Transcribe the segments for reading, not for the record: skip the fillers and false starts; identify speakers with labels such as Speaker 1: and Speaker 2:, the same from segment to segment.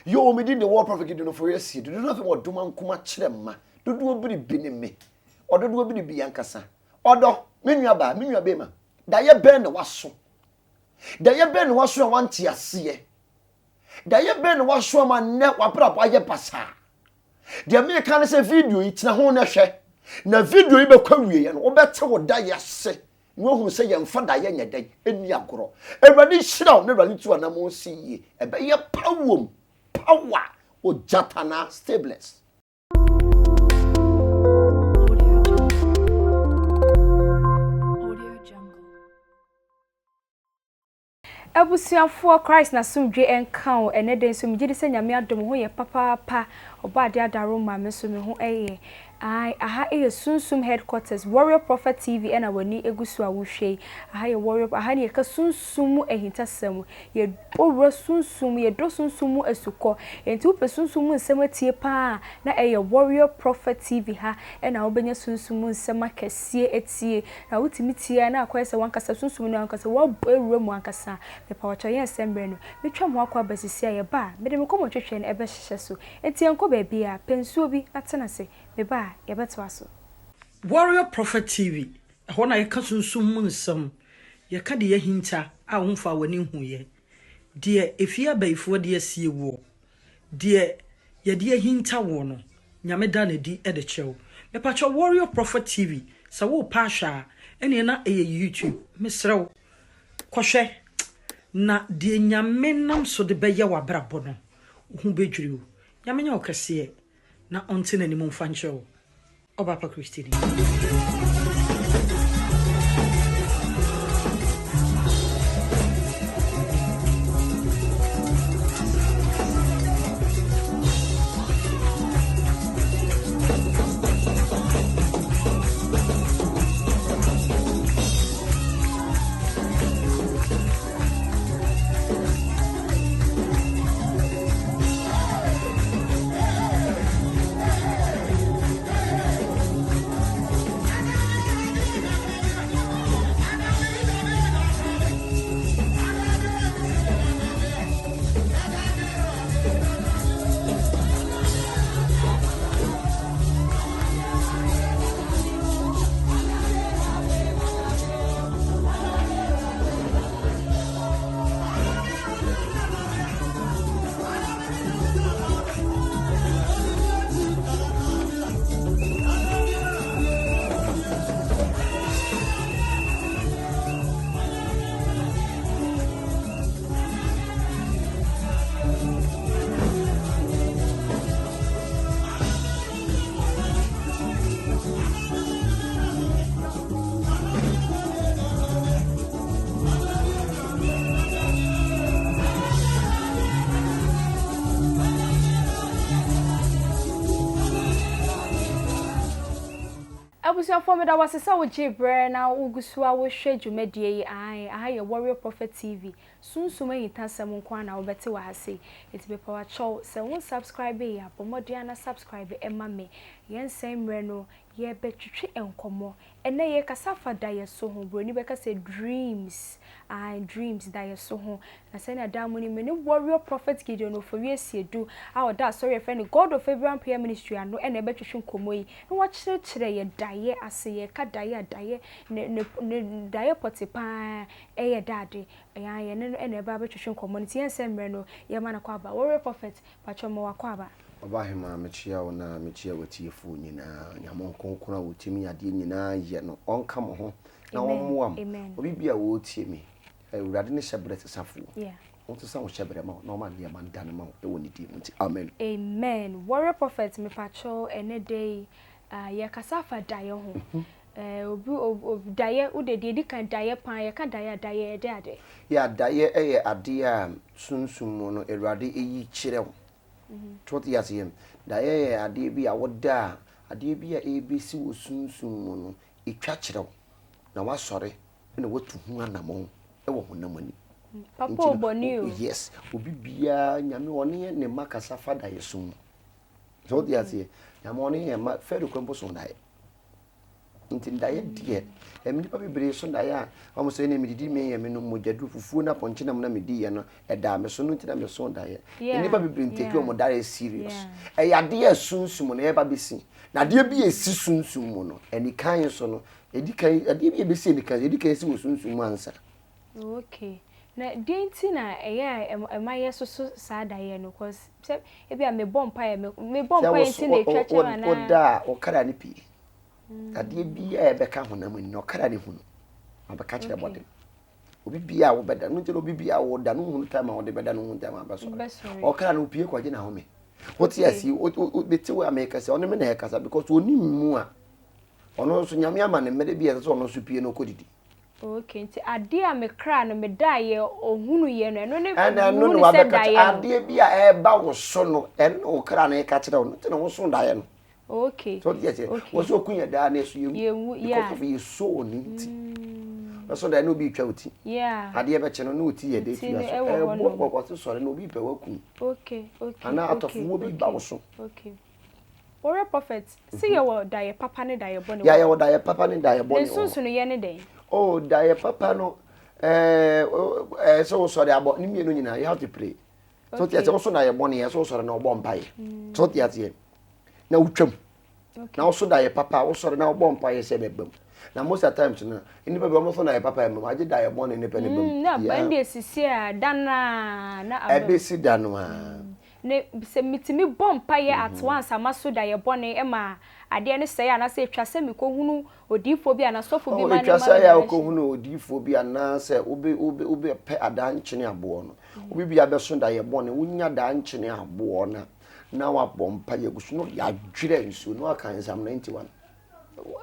Speaker 1: Yoo me din de War Prophet Gideon Ofori Asie dodoɔ no afei wɔdom ankoma kyerɛ mma dodoɔ biribi ne me ɔdodoɔ biribi ankasa ɔdɔ me nua baa me nua bɛma dayɛ bɛn na waso dayɛ bɛn na waso a wante aseɛ dayɛ bɛn na waso ama nnɛ wabrabɔ ayɛ basaa deɛ meka ne sɛ video yi tena ho na hwɛ na video yi bɛkɔ awieɛ no wobɛte wo dayɛ ase na woahunu sɛ yɛmfa daeɛ nyɛ dɛn nni agorɔ. Awurade nhyira wo na Awurade tu anammɔn si yie. Ɛbɛyɛ pa wom, power, ogyatana, stay blessed.
Speaker 2: Abusuafoɔ Christ n'asomdwe nka wo ɛnɛ da yi nso megye di sɛ Nyame adom wo ho yɛ papaapa ɔbɔ adeɛ adaro ma me nso me ho yɛ ae aha yɛ Sunsum headquarters Warrior Prophet TV ɛna w'ani gu so a wohwɛ yi aha yɛ Warrior aha ne yɛka sunsum mu ahintasɛm yɛbɔ wura sunsum mu yɛdɔ sunsum mu asukɔ enti wopɛ sunsum mu nsɛm atie paa na ɛyɛ Warrior Prophet TV ha ɛna wobɛnya sunsum mu nsɛm akɛseɛ atie Na wotumi tie a na akɔyɛ sɛ w'ankasa sunsum no ankasa woabɔ awura mu ankasa. Mepawokyɛw yɛn nsɛm bere no, metwa mo akɔ aba sisi a yɛba a, mede me nkɔmmɔtwetwe no ɛbɛhyehyɛ so. Enti yɛnkɔ baabiara, pɛ nsuo bi na tena ase. Meba a, yɛbɛtoa so.
Speaker 3: Warrior Prophet TV, ɛhɔ na yɛka sunsum mu nsɛm, yɛka deɛ ahinta a womfaa w'ani nhuiɛ, deɛ efie abayifoɔ de asie woɔ, Deɛ yɛde ahinta woɔ no, Nyame da no adi de kyerɛ wo. Mepakyɛw Warrior Prophet TV, sɛ worepɛ ahwɛ a, ɛneɛ na ɛyɛ YouTube. Mesrɛ wo, kɔhwɛ, na deɛ Nyame nam so de bɛyɛ w'abrabɔ no, wo ho bɛdwiri wo. Nyame nyɛ wo kɛseɛ, na ɔnte n'anim mfa nkyerɛ wo. Ɔba pa Christy ni.
Speaker 2: Abusuafoɔ meda wo ase sɛ wo gyee berɛ na wo gu so a wo hwɛ dwumadie yi ae aha yɛ Warrior Prophet TV sunsum ahintasɛm nko ara na wo bɛte wɔ ha sei nti mepa wo kyɛw sɛ wo nsubscribe yɛ a bɔ mmɔden ara na subscribe ma me yɛn nsɛn mmerɛ no yɛbɛtwetwe nkɔmmɔ Ɛnnɛ yɛrekasa afa daeɛso ho, buroni bɛka sɛ dreams, ae dreams, daeɛso ho. Na sɛnea daa mo nim, me ne Warrior Prophet Gideon Ofori Asiedu a ɔda asɔre a yɛfrɛ no God of Abraham Prayer Ministry ano na ɛbɛtwetwe nkɔmmɔ yi na wakyerɛkyerɛ yɛ daeɛ ase. Yɛreka daeɛ a, daeɛ, ne, ne, ne daeɛ pɔte paa ɛyɛ daade. Ae, yɛne no na ɛba abɛtwetwe nkɔmmɔ no, nti yɛnsɛ mmerɛ no, yɛma no akɔ aba. Warrior Prophet, Pakyɛ ma w'akwaaba.
Speaker 1: Ɔbahemaa mekyea wo na mekyea w'atiefoɔ nyinaa Nyame nkronkron a ɔtumi adeɛ nyinaa yɛ no ɔnka mo ho na ɔmmoa mo obi bi a ɔretie me Awurade ne hyɛberɛ sesafoɔ ɔnsesa wo hyɛberɛ ma wo na ɔma nneɛma ndane ma wo ɛwɔ ne din mu nti amen.
Speaker 2: Amen warrior prophet mepakyɛw ɛnɛ da yi yɛkasa afa daeɛ ho obi obi daeɛ wode deɛ edi kan daeɛ paa yɛka daeɛ a daeɛ ɛde ade.
Speaker 1: Yeah daeɛ ɛyɛ adeɛ a sunsum mu no awurade ɛyi kyerɛ wo so wote aseɛ daeɛ yɛ adeɛ bi a woda a adeɛ bi a ɛrebɛsi wɔ sunsum mu no ɛtwa kyerɛ wo na wasɔre na watu ho anamɔn ɛwɔ honam ani.
Speaker 2: Papa ɔbɔne o.
Speaker 1: Yes obi biara nyame ɔne ne mma kasa fa daeɛ so mu so wote aseɛ nyame ɔne yɛn mma fɛre kura mpo so daeɛ. Nti daeɛ deɛ, ɛm nnipa bebree so daeɛ a, wɔn sɛ ɛnna medidi meeɛ menom mogya duru fufuo na apɔnkye nam na mediiɛ no, ɛdaa me so no nti na meso daeɛ. Nnipa bebree ntake wɔn daeɛ serious. Ɛyɛ adeɛ a sunsum no ɛba bɛsi. Na adeɛ bi a ɛsi sunsum mu no, anikan so no, ɛdi kan, adeɛ bi a ɛbɛsi anikan so, ɛdi kan si wɔ sunsum mu ansa.
Speaker 2: Okay. Na deɛn nti na ɛyɛ a ɛma yɛsoso saa daeɛ no? Cause sɛ ebi a mebɔ mpaeɛ, mebɔ mpaeɛ nti na ɛtwa kyɛm anaa?
Speaker 1: Sɛ woda a, wo kra no pue. Adeɛ biara a ɛbɛka honam ani no, ɔkra no hunu, na ɔbɛka kyerɛ bɔde no. Obi biara a wobɛda no, nti obi biara a woda no, wohunu time a wode bɛda no, wohunu time a wobɛsɔre. Ɔkra no, opue kɔgye n'ahome. Wote ase, mete wo a meka sɛ, ɔne me na ɛkasa because onim mu a, ɔno nso Nyame ama no mmerɛ bi a ɛsɛ sɛ ɔno nso pue na ɔkɔdidi.
Speaker 2: Okay, nti adeɛ a me kra no medaeɛ ɔhunuiɛ no, ɛno ne
Speaker 1: Ɛna ɛno
Speaker 2: wohunu
Speaker 1: na
Speaker 2: sɛ
Speaker 1: wabɛka
Speaker 2: daeɛ
Speaker 1: kyerɛ
Speaker 2: no.
Speaker 1: adeɛ bi a ɛreba wo so no, ɛno na wo kra no reka kyerɛ wo no, nti na woso daeɛ no.
Speaker 2: Okay.
Speaker 1: So ɔte aseɛ.
Speaker 2: Okay.
Speaker 1: Wɔ sɛ ɔku yɛ daa na ɛso yɛwu.
Speaker 2: Yɛwu,
Speaker 1: Because
Speaker 2: yeah.
Speaker 1: of yɛ soul ne nti. Ɛso daeɛ na obi retwa wo ti.
Speaker 2: Yeah.
Speaker 1: Adeɛ bɛkye no na wo ti yɛ dɛ
Speaker 2: Ti
Speaker 1: tua
Speaker 2: no
Speaker 1: so.
Speaker 2: ɛwɔ hɔ
Speaker 1: Ɛbɔ
Speaker 2: nom.
Speaker 1: kɔkɔ se sɔre na obi pɛ wakum.
Speaker 2: Okay.
Speaker 1: Anaa
Speaker 2: Okay.
Speaker 1: atɔfowuo bi ba
Speaker 2: Okay.
Speaker 1: wo so.
Speaker 2: Okay. Warrior prophet, se yɛwɔ daeɛ papa ne daeɛ bɔne
Speaker 1: Yeah,
Speaker 2: wɔ hɔ.
Speaker 1: yɛwɔ daeɛ papa ne daeɛ
Speaker 2: Ne
Speaker 1: bɔne wɔ hɔ.
Speaker 2: nsonsonoeɛ ne dɛn?
Speaker 1: Oh, daeɛ papa no, ɛɛ, ɛɛ sɛ wosɔre abɔ ne mmienu nyinaa, you have to pray. So te aseɛ, woso daeɛ bɔne yɛ sɛ wosɔre na wobɔ mpaeɛ. So te aseɛ, na wotwam. Na woso daeɛ papa, wosɔre na wobɔ mpaeɛ sɛ ɛbɛba mu. Na most of the times no, nnipa bi wɔn so daeɛ papa ɛmma mu, agye daeɛ bɔne ne pɛ ne ba mu.
Speaker 2: Na ɛn deɛ sisi a da no a na aba mu.
Speaker 1: Ɛbɛsi da no a.
Speaker 2: Ne sɛ metumi bɔ mpaeɛ at once a maso daeɛ bɔne ma adeɛ no sɛe anaasɛ ɛtwa sɛ mekɔhunu odiyifoɔ bi anaa sɔfo bi
Speaker 1: Oh,
Speaker 2: ma ne
Speaker 1: ɛtwa
Speaker 2: ma
Speaker 1: sɛ
Speaker 2: me
Speaker 1: yɛ a
Speaker 2: direction.
Speaker 1: wokɔhunu odiyifoɔ bi anaasɛ wobe wobe wobɛpɛ adankyene aboɔ no. Obi bi abɛso daeɛ bɔne, wonya dankyene aboɔ no a, na wabɔ mpaeɛ agu so na ɔde adwerɛ nsuo na waka Psalm 91.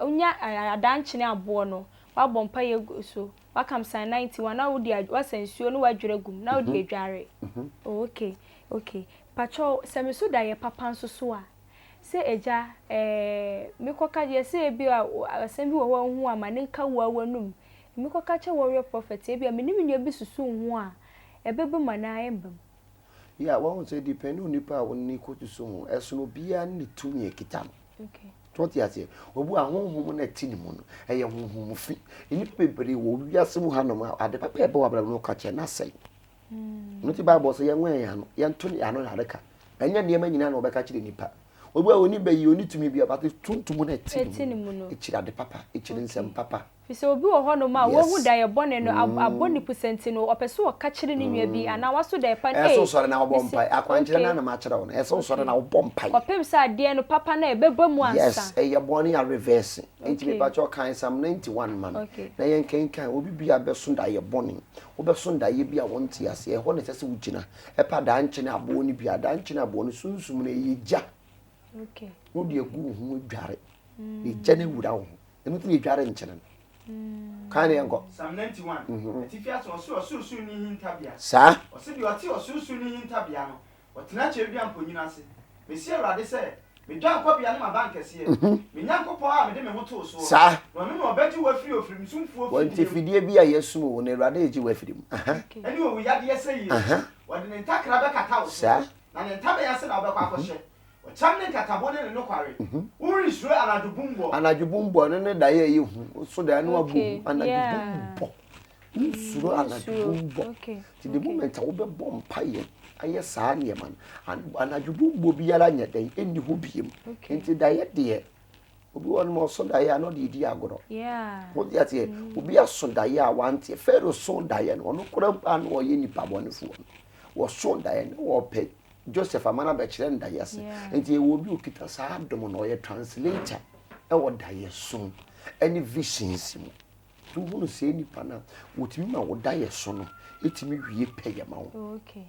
Speaker 2: Wonya adankyene aboɔ no, wabɔ mpaeɛ agu so, waka Psalm 91 na wode wasa nsuo na wadwerɛ agu mu na wode adware. Oh, okay, okay. Pakyɛw, sɛ meso daeɛ papa nso so a, sɛ agya eh, mekɔka, yɛsɛ ebi a asɛm bi wɔ hɔ a wohu a ma ne nka wo ara w'anum. Mekɔka kyerɛ warrior prophet, ebi a me ne me nua bi susu ho a, ɛbɛba mu anaa ɛmba mu?
Speaker 1: Yeah, wahu sɛ depend on nipa a wo ne kɔsusu ho, ɛsono obiara ne ne tumi a ɛkita no.
Speaker 2: Okay.
Speaker 1: So wote aseɛ? Obi a honhom no ɛte ne mu no, ɛyɛ honhom fi. Nnipa bebree wɔ wiase mu hanom a ade papa ɛbɛ wɔ abrabɔ mu ka kyerɛ no asɛe. Ɛno nti Bible sɛ yɛnwɛn yɛn ano, yɛnto yɛn ano yareka. Ɛnyɛ nneɛma nyinaa na wɔbɛka kyerɛ nipa. Obi a ɔni bɛyi, ɔni tumi bi a, but tuntum no ɛte ne mu no, ɛkyiri ade papa, ɛkyiri nsɛm papa.
Speaker 2: Firi sɛ obi wɔ hɔnom a wahu daeɛ bɔne no, abɔ ne pusa nti no, ɔpɛ sɛ ɔka kyerɛ ne nua bi anaa waso daeɛ pa no,
Speaker 1: Ɛsɛ
Speaker 2: ei,
Speaker 1: wosɔre na wobɔ
Speaker 2: mese,
Speaker 1: mpae. Akwankyerɛ no
Speaker 2: okay.
Speaker 1: ara na makyerɛ wo no. Ɛsɛ wosɔre na wobɔ mpae.
Speaker 2: Kɔpem sɛ adeɛ no, papa no a, ɛbɛba mu ansa.
Speaker 1: Yes, ɛyɛ bɔne a reverse. Enti
Speaker 2: Okay.
Speaker 1: mepakyɛw kan Psalm 91 ma me
Speaker 2: Okay.
Speaker 1: na yɛnkenkan. Obi biara bɛso daeɛ bɔne. Wobɛso daeɛ bi a wonte aseɛ. Ɛhɔ na ɛsɛ sɛ wogyina. Ɛpɛ adankyene aboɔ no bi. Adankyene aboɔ no, sunsum no, ɛyɛ gya.
Speaker 2: Okay.
Speaker 1: Na wode agu wo ho adware. Na egya no awura wo ho. Ɛno nti na yɛdware nkyene no. Kan ne yɛnkɔ.
Speaker 4: Psalm 91, Atifi ase, Ɔse Ɔsorosoroni hintabea.
Speaker 1: Saa.
Speaker 4: Ɔse deɛ ɔte Ɔsorosoroni hintabea no, ɔtena kyerɛwdua mponini ase. Mese Awurade sɛ, Me dwankɔbea ne m'abankɛseɛ, me Nyankopɔn a mede me ho too soɔ.
Speaker 1: Saa.
Speaker 4: Na ɔno na ɔbɛgye wo afiri ofirimsumfoɔ
Speaker 1: Wɔ nti
Speaker 4: fidie mu.
Speaker 1: fidie bi a yɛasum wo no, Awurade regye wo afiri mu. Aha.
Speaker 4: Ɛne owuyadeɛ sɛeɛ mu.
Speaker 1: Aha.
Speaker 4: Ɔde ne ntakra bɛkata wo so,
Speaker 1: Saa.
Speaker 4: na ne ntaban ase na wobɛkɔ akɔhyɛ. Ɔkyɛm ne nkatabo ne ne nokware. Worensuro anadwo bumbɔ.
Speaker 1: Anadwo bumbɔ no ne daeɛ a ɛyɛ hu. Woso daeɛ na wabɔ hu. Anadwo bumbɔ. Wonsuro anadwo bumbɔ. Nti the moment a wobɛbɔ mpaeɛ ayɛ saa nneɛma no, anadwo bumbɔ biara nyɛ dɛn ɛnni hɔ biem. Nti daeɛ deɛ, obi wɔ nom ɔso daeɛ a na ɔde redi agorɔ. Wote aseɛ? Obi aso daeɛ a wanteɛ. Pharaoh so daeɛ no, ɔno koraa mpo a na ɔyɛ nipa bɔnefoɔ no, wɔso daeɛ no na wɔpɛ Joseph ama no abɛkyerɛ no daeɛ ase. Nti yɛwɔ obi okita saa adom no, ɔyɛ translator ɛwɔ daeɛso ɛne visions mu. Nti wohunu saa nipa no a, wɔtumi ma wo daeɛso no ɛtumi wie pɛyɛ ma wo.
Speaker 2: Oh, okay.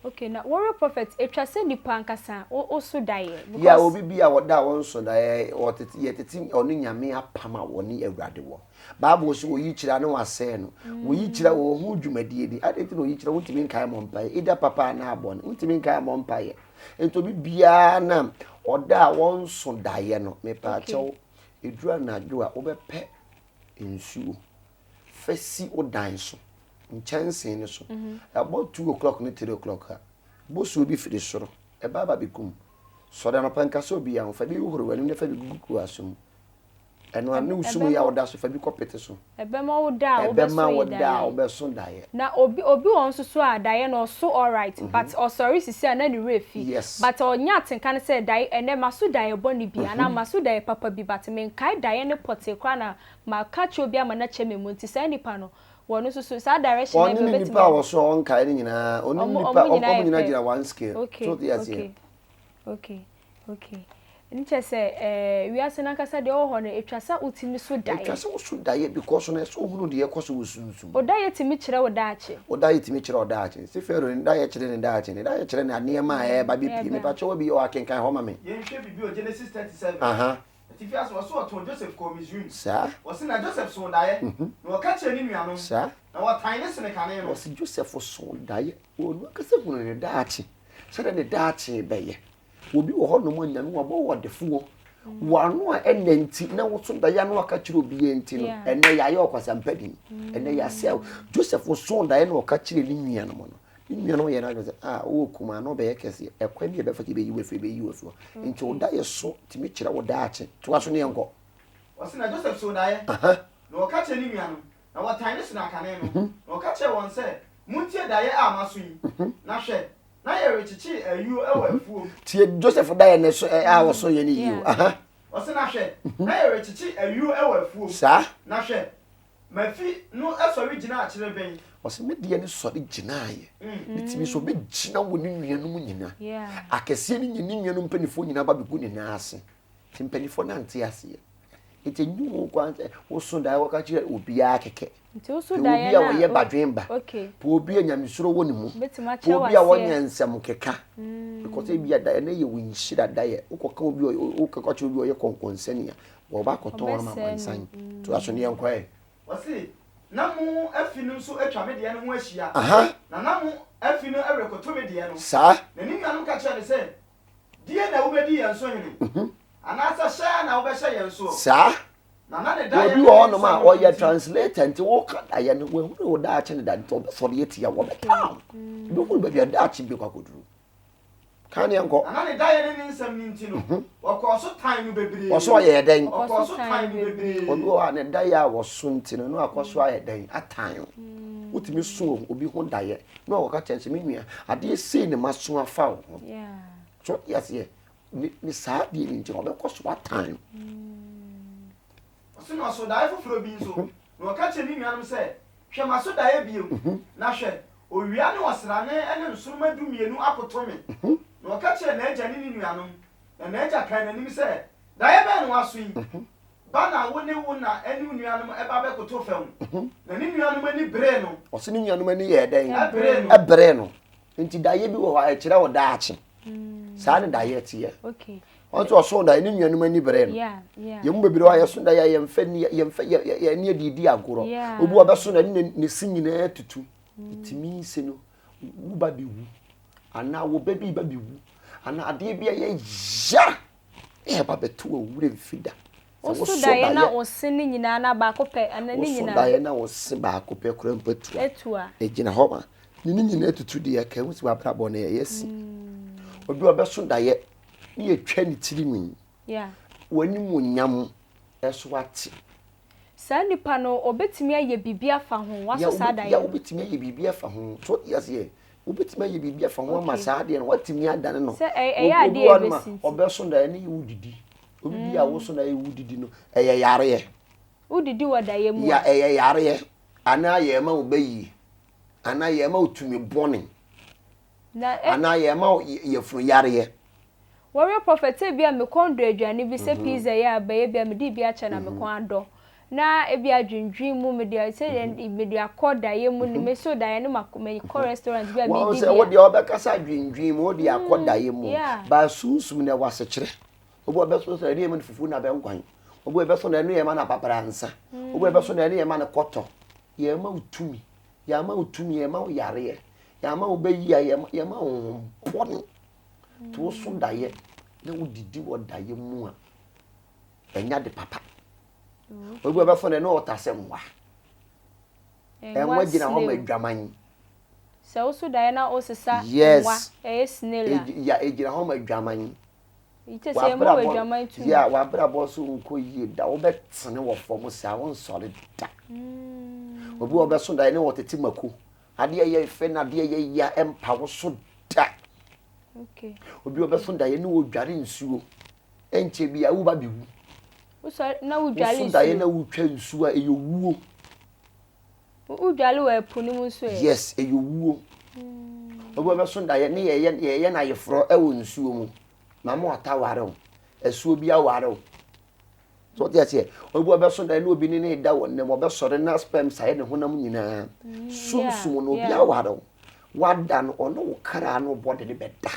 Speaker 2: Okay, na warrior prophet, ɛtwa sɛ nipa ankasa wo so daeɛ? Because.
Speaker 1: Yeah, obi bi a ɔda a ɔnso daeɛ, ɔtete, yɛtete ɔne Nyame apam a ɔne Awurade wɔ. Bible se oyi kyerɛ a na wasɛe no. Oyi kyerɛ a ɔwɔ ho dwumadie bi. Adɛn nti na oyi kyerɛ wontumi nkae mmɔ mpaeɛ? Either papa anaa bɔne. Wontumi nkae mmɔ mpaeɛ. Nti obi biara na ɔda a wɔnso daeɛ no, mepaakyɛw, ɛduru anadwo a wobɛpɛ nsuo fa si wo dan so, nkyɛnsee no so. Ɛbɔ 2 o'clock ne 3 o'clock a, bosuo bi firi soro, ɛba aba bɛkum. Sɔre anɔpa nka sɛ obiara ho, fa bi hohoro w'anim na fa bi gugu w'aso mu. Ɛno a ne wo sum yi a woda so fa bi kɔ pete so.
Speaker 2: Ɛbɛma wo da a wobɛso
Speaker 1: Ɛbɛma wo da a wobɛso daeɛ.
Speaker 2: Na obi obi wɔ hɔ nso so a daeɛ no ɔso alright but ɔsɔre sisi a na ne werɛ fi. But ɔnya atenka no sɛ dae ɛnɛ maso daeɛ bɔne bi anaa maso daeɛ papa bi but menkae daeɛ no pɔtee koraa na maka akyerɛ obi ama no akyɛ me mu nti saa nipa no wɔno nso so saa direction no
Speaker 1: Ɔne
Speaker 2: bi
Speaker 1: ne
Speaker 2: ɔbɛtumi
Speaker 1: nipa a wɔso a ɔnkae no nyinaa ɔne
Speaker 2: Ɔmo
Speaker 1: nipa
Speaker 2: ɔmo
Speaker 1: ɔmo
Speaker 2: nyinaa yɛ
Speaker 1: nyinaa
Speaker 2: pɛ.
Speaker 1: gyina one scale.
Speaker 2: Okay
Speaker 1: So wote aseɛ?
Speaker 2: okay okay. Okay. Nkyɛ sɛ eh, wiase no ankasa deɛ ɔwɔ hɔ no, ɛtwa sɛ wotumi so
Speaker 1: Ɛtwa
Speaker 2: daeɛ.
Speaker 1: sɛ woso daeɛ because no ɛsɛ wohunu deɛ ɛkɔ so wɔ sunsum.
Speaker 2: Wo daeɛ tumi kyerɛ wo daakye.
Speaker 1: Wo daeɛ tumi kyerɛ wo daakye. Sɛ Pharaoh ne daeɛ kyerɛ ne daakye, ne daeɛ kyerɛ ne nneɛma a ɛreba bɛpie.
Speaker 2: Ɛreba.
Speaker 1: Mepakyɛ wo bi wɔ akenkan hɔ ma me.
Speaker 4: Yɛnhwɛ biribi wɔ Genesis 37.
Speaker 1: Aha.
Speaker 4: Atifi ase, wɔse wɔtɔn Joseph kɔɔ Misraim.
Speaker 1: Saa.
Speaker 4: Wɔse na Joseph soo daeɛ, na ɔka kyerɛɛ ne nuanom,
Speaker 1: Saa.
Speaker 4: na wɔtan no sene kane no.
Speaker 1: Wɔse Joseph soo daeɛ, ɔno ankasa hunuu ne daakye, sɛdeɛ ne daakye bɛyɛ. Obi wɔ hɔnom a Nyame wabɔ wo ɔdefoɔ. W'ano a ɛnɛ nti na woso daeɛ ano aka kyerɛ obiara nti no, ɛnɛ yɛayɛ ɔkwasampa din. Ɛnɛ yɛasɛe wo. Joseph soo daeɛ na ɔka kyerɛ ne nuanom no. Ne nuanom yɛ n'adwene sɛ, ah, wowɔ kumaa na ɔbɛyɛ kɛseɛ. Ɛkwan bi a ɛbɛfa so yɛbɛyi wo afiri, yɛbɛyi wo afiri hɔ. Nti wo daeɛ so tumi kyerɛ wo daakye. Toa so ne yɛnkɔ.
Speaker 4: Ɔse na Joseph soo daeɛ, na ɔka kyerɛɛ ne nuanom, na wɔtan no sene akane no. Na ɔka kyerɛɛ wɔn sɛ, Montie daeɛ a maso yi, na hwɛ, Na yɛrekyekyere ayuo wɔ afuom.
Speaker 1: Tie Joseph daeɛ no so a ɔso yɛ no yie o. Aha.
Speaker 4: Ɔse na hwɛ, na yɛrekyekye ayuo wɔ afuom.
Speaker 1: Saa.
Speaker 4: Na hwɛ, m'afi no sɔre gyinaa kyerebenn.
Speaker 1: Ɔse me deɛ no sɔre gyinaaeɛ. Ne tumi so ɔbɛgyina wɔ ne nuanom nyina. Akɛseɛ no ne nuanom mpanifoɔ nyinaa ba bɛgu ne nan ase. Nti mpanifoɔ no ante aseɛ. Nti ɛnyi wo kwan sɛ woso daeɛ wɔka kyerɛ obiara kɛkɛ.
Speaker 2: Nti woso
Speaker 1: Pɛ
Speaker 2: daeɛ
Speaker 1: obi a
Speaker 2: no a,
Speaker 1: ɔyɛ badwemba.
Speaker 2: okay.
Speaker 1: Pɛ obi a nyamesuro wɔ ne mu.
Speaker 2: Obetumi
Speaker 1: Pɛ
Speaker 2: akyerɛ
Speaker 1: obi a
Speaker 2: w'aseɛ.
Speaker 1: ɔnyɛ nsɛm keka. Because ebi a daeɛ no yɛ wo nhyira daeɛ. Wokɔka obi a ɔyɛ wokɔka kyerɛ obi a ɔyɛ kɔnkɔnsani a, wɔba akɔtɔn ama
Speaker 2: Ɔbɛsɛe no.
Speaker 1: amansan. To aso ne yɛnkɔ ɛ.
Speaker 4: Ɔse, Na mo afi no nso atwa me deɛ no ho ahyia,
Speaker 1: Aha.
Speaker 4: na na mo afi no rekoto me deɛ no.
Speaker 1: Saa.
Speaker 4: Na ne nuanom ka kyerɛɛ no sɛ, Die na wobɛdi yɛn so hene? Anaasɛ hyɛ ara na wobɛhyɛ yɛn soɔ?
Speaker 1: Saa.
Speaker 4: Na na ne daeɛ
Speaker 1: Obi
Speaker 4: ne
Speaker 1: wɔ
Speaker 4: ne
Speaker 1: hɔnom a
Speaker 4: nsɛm no
Speaker 1: ɔyɛ
Speaker 4: nti.
Speaker 1: translator nti woka daeɛ no wahunu wo daakye no da nti ɔbɛsɔre atia wo ɔbɛtaa wo. Wobɛhunu baabi a daakye bi kɔ akɔduru. Ka ne yɛnkɔ.
Speaker 4: Na na ne daeɛ ne ne nsɛm no nti no, wɔkɔɔ so tan no bebree.
Speaker 1: Wɔ so ɔyɛɛ dɛn?
Speaker 4: Wɔkɔɔ so tan no bebree.
Speaker 1: Obi wɔ hɔ a ne daeɛ a wɔso nti no na wakɔ so ayɛ dɛn? Atan wo. Wotumi so obi ho daeɛ na wakɔka kyerɛ no sɛ me nua adeɛ sei na maso afa wo ho. So wote aseɛ? Ne ne saa adeɛ no nti no ɔbɛkɔ so atan wo.
Speaker 4: Ɔse na ɔsoo daeɛ foforɔ bi nso, na ɔka kyerɛɛ ne nuanom sɛ, Hwɛ, maso daeɛ bio, na hwɛ, owia ne ɔsrane ne nsoromma dumienu akoto me. Na ɔka kyerɛɛ n'agya ne ne nuanom, na n'agya kaa n'anim sɛ, Daeɛ bɛn na woaso yi? Ba na wo ne wo na ne wo nuanom ba bɛkoto fam. Na ne nuanom ani beree no.
Speaker 1: Ɔse ne nuanom ani yɛɛ dɛn?
Speaker 4: Ɛberee no.
Speaker 1: Ɛberee no. Nti daeɛ bi wɔ hɔ a ɛkyerɛ wo daakye. Saa ne daeɛ teɛ. Ɔn sɛ ɔso daeɛ ne nuanom ani beree no. Yɛn mu bebree wɔ hɔ a yɛso daeɛ a yɛmfa ni yɛmfa yɛn ani adi di agorɔ. Obi wɔ bɛso daeɛ ne ne se nyinaa tutu. Ɛtumi se no wo ba bɛwu anaa wo ba bi ba bɛwu anaa adeɛ bi a ɛyɛ ya ɛba bɛto wo werɛ mfi da. Sɛ
Speaker 2: Woso daeɛ na wo se ne nyinaa na baako pɛ anaa ne nyinaa?
Speaker 1: Woso daeɛ na wo se baako pɛ koraa mpo atu a.
Speaker 2: Atu a.
Speaker 1: Ɛgyina hɔ ma ne ne nyinaa tutu deɛ ka ehu sɛ w'abrabɔ no ɛyɛ si. Obi a ɔbɛso daeɛ ne yɛtwa ne tiri nwi.
Speaker 2: Yeah.
Speaker 1: W'animuonyam ɛso ate.
Speaker 2: Saa nipa no obetumi ayɛ biribi afa ho, waso saa daeɛ no.
Speaker 1: Ya wobɛtumi ayɛ biribi afa ho. So wote aseɛ? Wobɛtumi ayɛ biribi afa ho ama saa adeɛ no woatumi adane no.
Speaker 2: Sɛ ɛyɛ adeɛ a ɛbɛsi nti.
Speaker 1: Ɔbɛso daeɛ ne yɛ wodidi. Obi bi a woso daeɛ wodidi no ɛyɛ yareɛ.
Speaker 2: Wodidi wɔ daeɛ mu a.
Speaker 1: Ya ɛyɛ yareɛ anaa yɛma wo bɛyie anaa yɛma wo tumi bɔne anaa yɛma wo yafunu yareɛ.
Speaker 2: Warrior Prophet, ebia me kɔn dɔ aduane bi sɛ pizza yi a bɛyɛ bi a mede bi akyɛ na me kɔn adɔ. Na ebia adwendwen mu mede sɛ mede akɔ daeɛ mu no me so daeɛ no ma mekɔ restaurant bi a
Speaker 1: medi
Speaker 2: bi a.
Speaker 1: Wɔn sɛ wo deɛ ɔbɛkasa adwendwen mu wode akɔ daeɛ mu. Ba sunsum na ɛwɔ asekyerɛ. Obi ɔbɛso sɛ ɛne yɛ ma no fufuo na abɛnkwan. Obi ɔbɛso na ɛne yɛ ma no apapransa. Obi ɔbɛso na ɛne yɛ ma no kɔtɔ. Yɛ ma wo tumi. Yɛ ma wo tumi, yɛ ma wo yareɛ. Yɛ ma wo bɛyi a yɛ ma wo honhom bɔne. Nti woso daeɛ na wodidi wɔ daeɛ mu a, ɛnyɛ ade papa. Obi ɔbɛfo no ɛne ɔta sɛ nwa. Ɛnwa gyina hɔ ma adwaman.
Speaker 2: Sɛ woso daeɛ na wosesa nwa, ɛyɛ snail a.
Speaker 1: Ya egyina hɔ ma adwaman. W'abrabɔ yeah, w'abrabɔ so nkɔ yie da. Wobɛtene wɔ fam saa, wonsɔre da. Mm. Obi wɔ bɛso daeɛ ne wɔtete mako. Adeɛ yɛ fɛ na adeɛ yɛ ya ɛmpa wo so da.
Speaker 2: Okay.
Speaker 1: Obi wɔ bɛso daeɛ ne wɔdware nsuo. Ɛnkyɛ bi a woba bɛwu.
Speaker 2: Wosɔre na wodware
Speaker 1: nsuo.
Speaker 2: Woso
Speaker 1: daeɛ na wotwa nsuo a ɛyɛ wuo.
Speaker 2: Wodware wɔ ɛpo no mu nso ɛ?
Speaker 1: Yes, ɛyɛ owuo. Obi ɔbɛso daeɛ ne yɛyɛ yɛyɛ no ayeforɔ ɛwɔ nsuo mu. Maame wata ware wo. Asuo bi aware wo. So ɔte aseɛ. Obi ɔbɛso daeɛ ne obi ne ne da wɔ nnam ɔbɛsɔre na sperms ayɛ ne honam nyinaa. Mm, Sunsum no obi aware wo. Wada no ɔne wo kra no bɔde ne bɛda.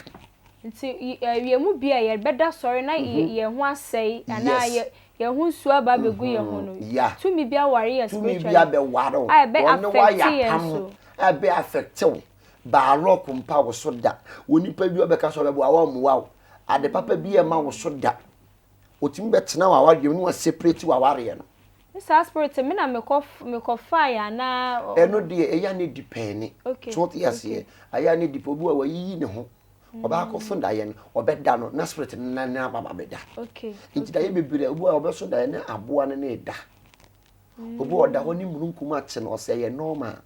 Speaker 2: Nti yɛn mu bi a yɛbɛda sɔre na mhm. yɛn ho asɛe anaa yɛn ho nsuo aba abɛgu yɛn ho no, tumi bi aware yɛn
Speaker 1: spiritually.
Speaker 2: Tumi
Speaker 1: bi abɛware wo.
Speaker 2: A ɛbɛ affect yɛn so.
Speaker 1: A ɛbɛ affect wo. Baarɔk mpa wo so da. Onipa bi ɔbɛka sɛ ɔbɛboa wo mmoa wo. Ade papa bi ɛma wo so da. Otumi bɛtena w'awareɛ mu na waseparate w'awareɛ no.
Speaker 2: Ne saa spirit me na mekɔ mekɔ faeɛ anaa.
Speaker 1: Ɛno deɛ ɛyɛ a ne depɛne.
Speaker 2: Okay.
Speaker 1: So wote aseɛ? Ɛyɛ a ne depɛ obi wɔ wayiyi ne ho. Ɔbɛakɔ so daeɛ no ɔbɛda no na spirit no na ne aba bɛda.
Speaker 2: Okay.
Speaker 1: Nti daeɛ bebree obi wɔ ɔbɛso daeɛ ne aboa no ne da. Obi wɔ ɔda hɔ ne mununkum akye no ɔsɛ ɛyɛ normal.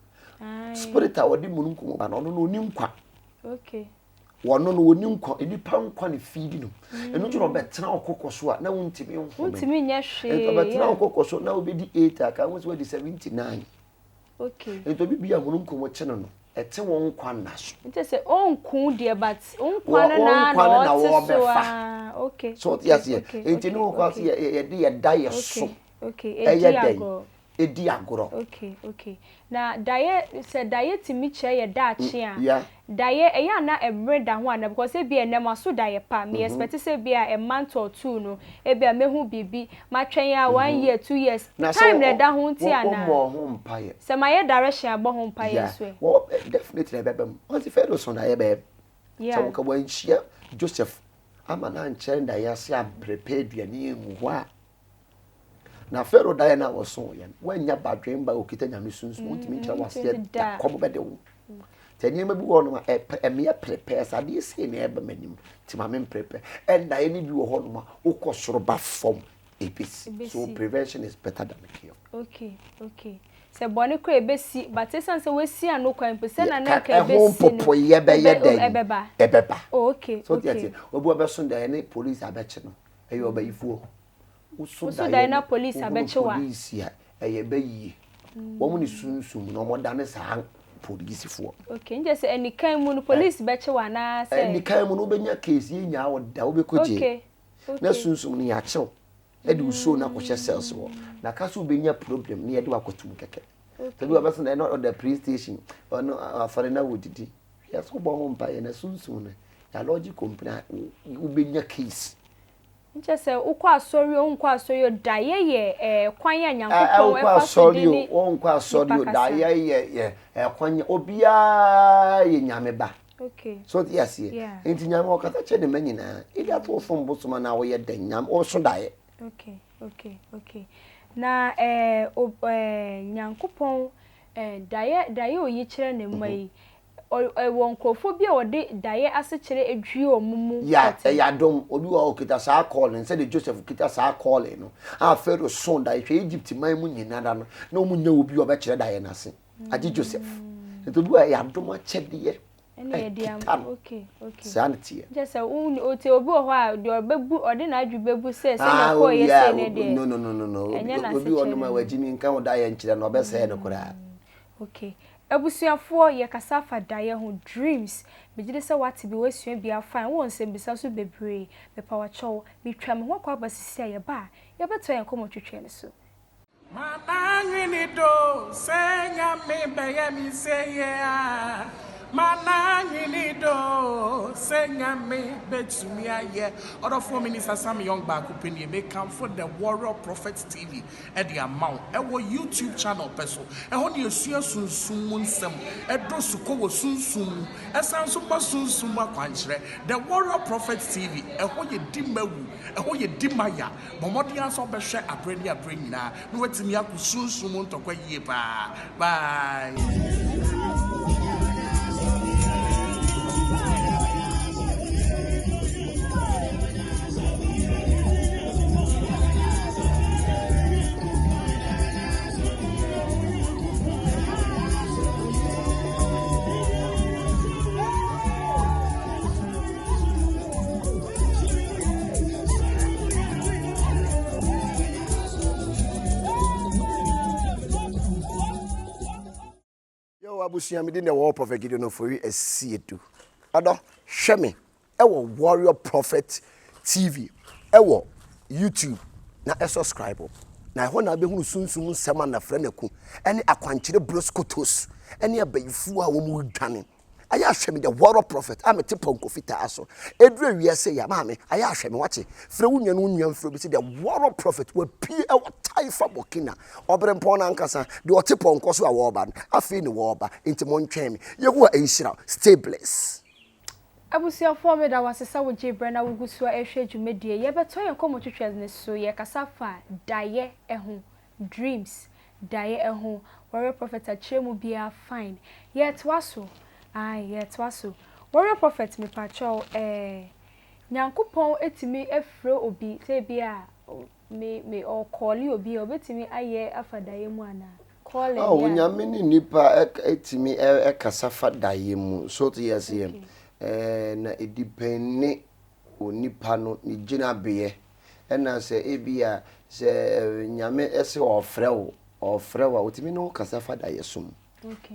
Speaker 1: Spirit a ɔde mununkum ba no ɔno no ɔni nkwa.
Speaker 2: Okay.
Speaker 1: Wɔno no wɔni nkwa, nnipa nkwa ne fiidi no. Ɛno nti na ɔbɛtena wo koko so a na wontumi nhome.
Speaker 2: Wontumi nyɛ hwee.
Speaker 1: Nti ɔbɛtena wo koko so na wobɛdi 8 a ka ho sɛ wadi 79.
Speaker 2: Okay.
Speaker 1: Nti obi bi a mununkum kye no no, ɛte wɔn nkwa nna so.
Speaker 2: Nti sɛ ɔnku deɛ but nkwa no na na ɔte so a. Okay.
Speaker 1: So ɔte aseɛ. Nti ne wɔkɔ ase yɛde yɛda yɛ so.
Speaker 2: Okay.
Speaker 1: Ɛyɛ dɛn? Ɛdi agorɔ.
Speaker 2: Okay, okay. Na daeɛ, sɛ daeɛ tumi kyerɛ yɛ daakye a,
Speaker 1: Yeah.
Speaker 2: daeɛ, ɛyɛ a na ɛmmerɛ da ho anaa? Because ebia ɛnnɛ maso daeɛ pa, me expect sɛ ebia a month or two no, ebia mɛhu biribi, matwɛn a one year, 2 years,
Speaker 1: Na sɛ
Speaker 2: time na ɛda ho nti
Speaker 1: wo
Speaker 2: anaa?
Speaker 1: wommɔɔ ho mpaeɛ.
Speaker 2: Sɛ mayɛ direction abɔ ho mpaeɛ
Speaker 1: Yeah.
Speaker 2: nso ɛ?
Speaker 1: Well, definitely ɛbɛba mu. Ɔse Pharaoh so daeɛ bɛyɛ. Sɛ
Speaker 2: Yeah.
Speaker 1: wɔka wanhyia Joseph ama no ankyerɛ no daeɛ ase amprepare aduane angu hɔ a, Na Farao daeɛ no a wɔsooeɛ no, woannya badwemba a ɔkita nyame sunsum, wontumi nkyerɛ waseɛ da, kɔm bɛde wo. Nti nneɛma bi wɔ hɔnom a ɛmeyɛ prepare sɛ adeɛ sei na ɛba m'anim, nti ma memprepare. Ɛndaeɛ no bi wɔ hɔnom a wokɔ soro ba fam, ɛbɛsi. So prevention is better than cure.
Speaker 2: Okay, okay. Sɛ bɔne koraa ɛbɛsi, but ɛsiane sɛ woasi ano kwan mpo, sɛ na na nka
Speaker 1: Ɛho
Speaker 2: ɛbɛsi no,
Speaker 1: mpopoeɛ bɛyɛ dɛn?
Speaker 2: Ɛbɛba.
Speaker 1: Ɛbɛba.
Speaker 2: Oh, okay,
Speaker 1: So wote
Speaker 2: okay.
Speaker 1: aseɛ? Obi a ɔbɛso daeɛ ne police abɛkye no, ɛyɛ ɔbayifoɔ. Woso
Speaker 2: Woso
Speaker 1: daeɛ
Speaker 2: daeɛ na
Speaker 1: no,
Speaker 2: police
Speaker 1: wohunu
Speaker 2: abɛkye wo a.
Speaker 1: polisi a, ɛyɛ bɛ yie. Wɔn ne sunsum no, wɔdane saa polisifoɔ.
Speaker 2: Okay, nkyɛ sɛ anikan mu no, police bɛkye wo anaa sɛ?
Speaker 1: Anikan mu no, wobɛnya case, yɛnyaa wo da, wobɛkɔ jail.
Speaker 2: Okay,
Speaker 1: Na
Speaker 2: okay.
Speaker 1: sunsum no, yɛakye wo, de wo soul no akɔhyɛ cells hɔ. Na ka sɛ wobɛnya problem na yɛde wo akɔto mu kɛkɛ. Sɛ bi wɔbɛso daeɛ na ɔda police station, ɔno asɔre na wɔdidi. Hwɛ sɛ wobɔ ho mpaeɛ na sunsum no, yɛalɔgye company a, wobɛnya case.
Speaker 2: Nkyɛ sɛ wokɔ asɔre o, wonkɔ asɔre o, daeɛ yɛ ɛɛ kwan a Nyankopɔn
Speaker 1: Wokɔ
Speaker 2: ɛfa so
Speaker 1: asɔre
Speaker 2: de
Speaker 1: o,
Speaker 2: ne
Speaker 1: wonkɔ asɔre
Speaker 2: nipa
Speaker 1: o,
Speaker 2: kasa.
Speaker 1: daeɛ yɛ yɛ ɛkwan yɛ obiara yɛ Nyame ba.
Speaker 2: Okay.
Speaker 1: So wote aseɛ?
Speaker 2: Yeah.
Speaker 1: Nti Nyame ɔkasa kyerɛ ne mma nyinaa. Either sɛ wosom bosom anaa woyɛ dɛn, Nyame woso daeɛ.
Speaker 2: Okay, okay, okay. Na ɛɛ o ɛɛ Nyankopɔn ɛɛ daeɛ daeɛ a oyi kyerɛ ne mma yi, Ɛwɔ nkurɔfoɔ bi a wɔde daeɛ asekyerɛ dwie wɔn mu
Speaker 1: Ya,
Speaker 2: pɔtee.
Speaker 1: ɛyɛ adom. Obi wɔ hɔ a ɔkita saa calling, sɛdeɛ Joseph kita saa calling no, a Pharaoh soo daeɛ. Hwɛ Egypt man mu nyinara no, na wɔn nnya obi a ɔbɛkyerɛ daeɛ no ase, agye Joseph. Nti obi wɔ hɔ a ɛyɛ adom akyɛdeɛ
Speaker 2: Ɛna yɛde ama.
Speaker 1: ɛkita no.
Speaker 2: Okay, okay.
Speaker 1: Saa na ɛteɛ.
Speaker 2: Kyerɛ sɛ wo ote obi wɔ hɔ a deɛ ɔbɛbu ɔde n'adwene bɛbu sɛ sɛdeɛ
Speaker 1: Ah,
Speaker 2: ɔkɔɔ yɛ
Speaker 1: yeah,
Speaker 2: sei no deɛ.
Speaker 1: no, no, no, no, no.
Speaker 2: Ɛnyɛ
Speaker 1: Obi obi wɔ
Speaker 2: n'asekyerɛ
Speaker 1: nom a
Speaker 2: no.
Speaker 1: wagyimi nka wo daeɛ nkyerɛ no, ɔbɛsɛe no koraa.
Speaker 2: Okay. Abusuafoɔ yɛkasa afa daeɛ ho, dreams, megyedi sɛ woate bi, woasua bi afa, wowɔ nsɛmbisa nso bebree, mepawakyɛw, metwa me ho akɔ aba sisi a yɛba a, yɛbɛtoa yɛn nkɔmmɔ twetweɛ no so.
Speaker 5: Mananwene do sɛ Nyame bɛyɛ me seyɛ a Mananwene do sɛ Nyame bɛtumi ayɛ Ɔdɔfoɔ Minister Sam Young baako pɛ nie Mekamfo The Warrior Prophet TV de ama wo ɛwɔ YouTube channel pɛ so. Ɛhɔ na yɛsua sunsum mu nsɛm, ɛdɔ sukɔ wɔ sunsum mu, ɛsan nso ma sunsum mu akwankyerɛ. The Warrior Prophet TV, ɛhɔ yɛ di mawu, ɛhɔ yɛ di maya. Bɔ mmɔden ara sɛ wobɛhwɛ aberɛ ne aberɛ nyinaa na woatumi ako sunsum mu ntɔkwa yie paa. Bye!
Speaker 1: Abusua, me din de Warrior Prophet Gideon Ofori Asiedu. Ɔdɔ, hwɛ me ɛwɔ Warrior Prophet TV ɛwɔ YouTube na ɛsubscribe. Na ɛhɔ na abɛhunu sunsum nsɛm a nafrɛ no aku ɛne akwankyerɛ broskotos ɛne abayifoɔ a wɔn redwane. Ayɛ ahwɛ me the warrior prophet a mete pɔnkɔ fitaa so. Ɛduru awia sei a, maame, ayɛ ahwɛ me wate. Frɛ wo nua na wo nua mfrɛ obi sɛ the warrior prophet wapue ɛwɔ Taifa Burkina. Ɔberempɔn no ankasa, deɛ ɔte pɔnkɔ so a wɔreba no, afei ne wɔreba, nti montwɛn me. Yehowa nhyira wo. Stay blessed.
Speaker 2: Abusuafoɔ meda wo ase sɛ wogyee berɛ na wogu so rehwɛ dwumadie yi. Yɛbɛtɔ yɛn nkɔmmɔtwitwa no so, yɛrekasa fa daeɛ ho. Dreams, daeɛ ɛho, Warrior Prophet akyerɛ mu biaa fine. Yɛɛtoa so, ae yɛɛtoa so. Warrior Prophet mepakyɛw eh, Nyankopɔn tumi frɛ obi sɛ ebia me me ɔɔkɔɔle obi a obetumi ayɛ afa daeɛ mu anaa? Calling,
Speaker 1: Oh,
Speaker 2: yeah.
Speaker 1: Onyame ne nipa tumi kasa fa daeɛ mu, so te aseɛ?
Speaker 2: Okay.
Speaker 1: Eh, na edipɛne onipa no ne gyinabeɛ. Ɛna sɛ ebia sɛ Nyame se ɔɔfrɛ wo, ɔɔfrɛ wo a, otumi ne wo kasa fa daeɛso mu.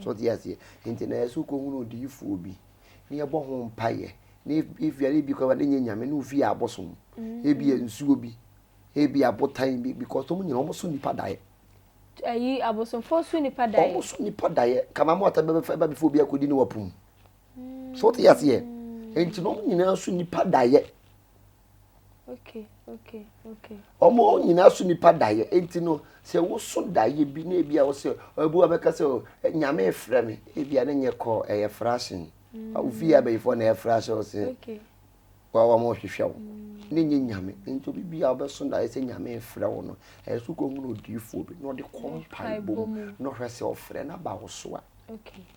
Speaker 1: So ɔte aseɛ? Nti na ɛsɛ wokɔhunu odiyifoɔ bi na yɛbɔ ho mpaeɛ na ebia na ebi koraa na ɛnyɛ Nyame na ofi yɛ abosom, ebia nsuo bi, ebia abotan bi, because wɔn nyinaa wɔn so nipa daeɛ.
Speaker 2: Ayi abosomfoɔ so nipa daeɛ.
Speaker 1: Wɔn so nipa daeɛ. Kama mo ata bɛbɛfa ɛba before obi akɔdi ne wapum. So ɔte aseɛ? Nti na wɔn nyinaa so nipa daeɛ. Wɔn nyinaa so nipa daeɛ nti no sɛ woso daeɛ bi na ebi a wosɛ ebi wa bɛka sɛ oh, nyame frɛ me ebi a ne nyɛ kɔ ɛyɛ fraction mm. ofi yɛ abɛyifoɔ na ɛyɛ fraction ɔsɛ wa wɔn hwehwɛ wo mm. ne nyɛ nyame nti obi bi a wɔbɛso daeɛ sɛ nyame frɛ wo no ɛyɛ so kɔ hunu odiifoɔ bi na ɔde kɔ mpaebɔ mu na ɔhwɛ sɛ ɔfrɛ no aba wo so a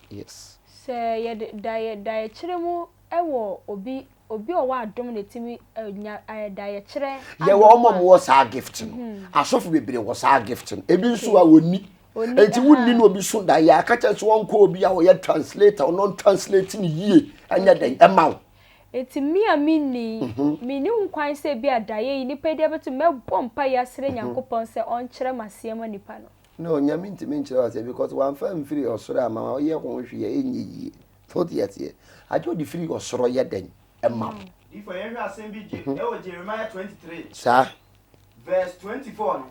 Speaker 1: yes
Speaker 2: sɛ yɛde daeɛ daeɛkyerɛ mu ɛwɔ obi Obi a ɔwɔ adom na ɛtumi nya daeɛkyerɛ adom a.
Speaker 1: Yɛwɔ wɔn a wɔwɔ saa gift no. Asɔfo bebree wɔ saa gift no. Ebi nso a wɔnni. Enti wonni na obi so daeɛ a, ka kyerɛ sɛ wɔnkɔ obi a ɔyɛ translator, ɔno translate no yie ɛnyɛ dɛn ɛma wo.
Speaker 2: Enti me a menni yi, menni ho kwan sɛ ebi a daeɛ yi nipa yi de abɛto me, mɛbɔ mpaeɛ asrɛ Nyankopɔn sɛ ɔnkyerɛ m'aseɛ ma nipa no.
Speaker 1: No, Nyame ntumi nkyerɛ wo aseɛ because wamfa amfiri ɔsoro amma wo, ɔyɛ ho hwee a ɛnyɛ yie. So wote aseɛ? Agye ɔde firi ɔsoro yɛ dɛn ɛma wo.
Speaker 4: Difo yɛnhwɛ asɛm bi gye ɛwɔ Jeremiah 23
Speaker 1: Saa.
Speaker 4: verse 24 no.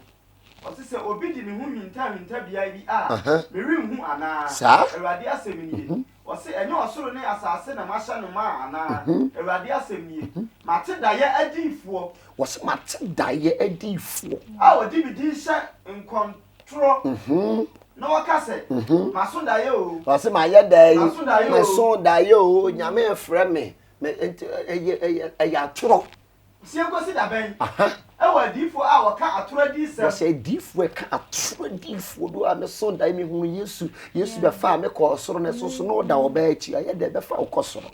Speaker 4: Ɔse sɛ obi de ne ho hinta hintabea bi a, merenhu anaa?
Speaker 1: Saa.
Speaker 4: Awurade asɛm nie. Ɔse ɛnyɛ ɔsoro ne asase na mahyɛ no ma anaa? Awurade asɛm nie. Mate daeɛ adiyifoɔ.
Speaker 1: Wɔse mate daeɛ adiyifoɔ.
Speaker 4: A wɔde me din hyɛ nkɔm torɔ na wɔka sɛ, Maso daeɛ o.
Speaker 1: Ɔse mayɛ dɛn?
Speaker 4: Maso daeɛ o.
Speaker 1: Meso daeɛ o, Nyame refrɛ me. Me, nti ɛyɛ, ɛyɛ, ɛyɛ atorɔ.
Speaker 4: Sie nkosi da bɛn? Ɛwɔ adiyifoɔ a wɔka atorɔ adiyisɛm.
Speaker 1: Wɔsɛ adiyifoɔ ɛka atorɔ adiyifoɔ bi a meso daeɛ mehunu Yesu, Yesu bɛfaa me kɔɔ soro na ɛso so na ɔda ɔbaa akyi, ayɛ dɛ bɛfa wo kɔ soro.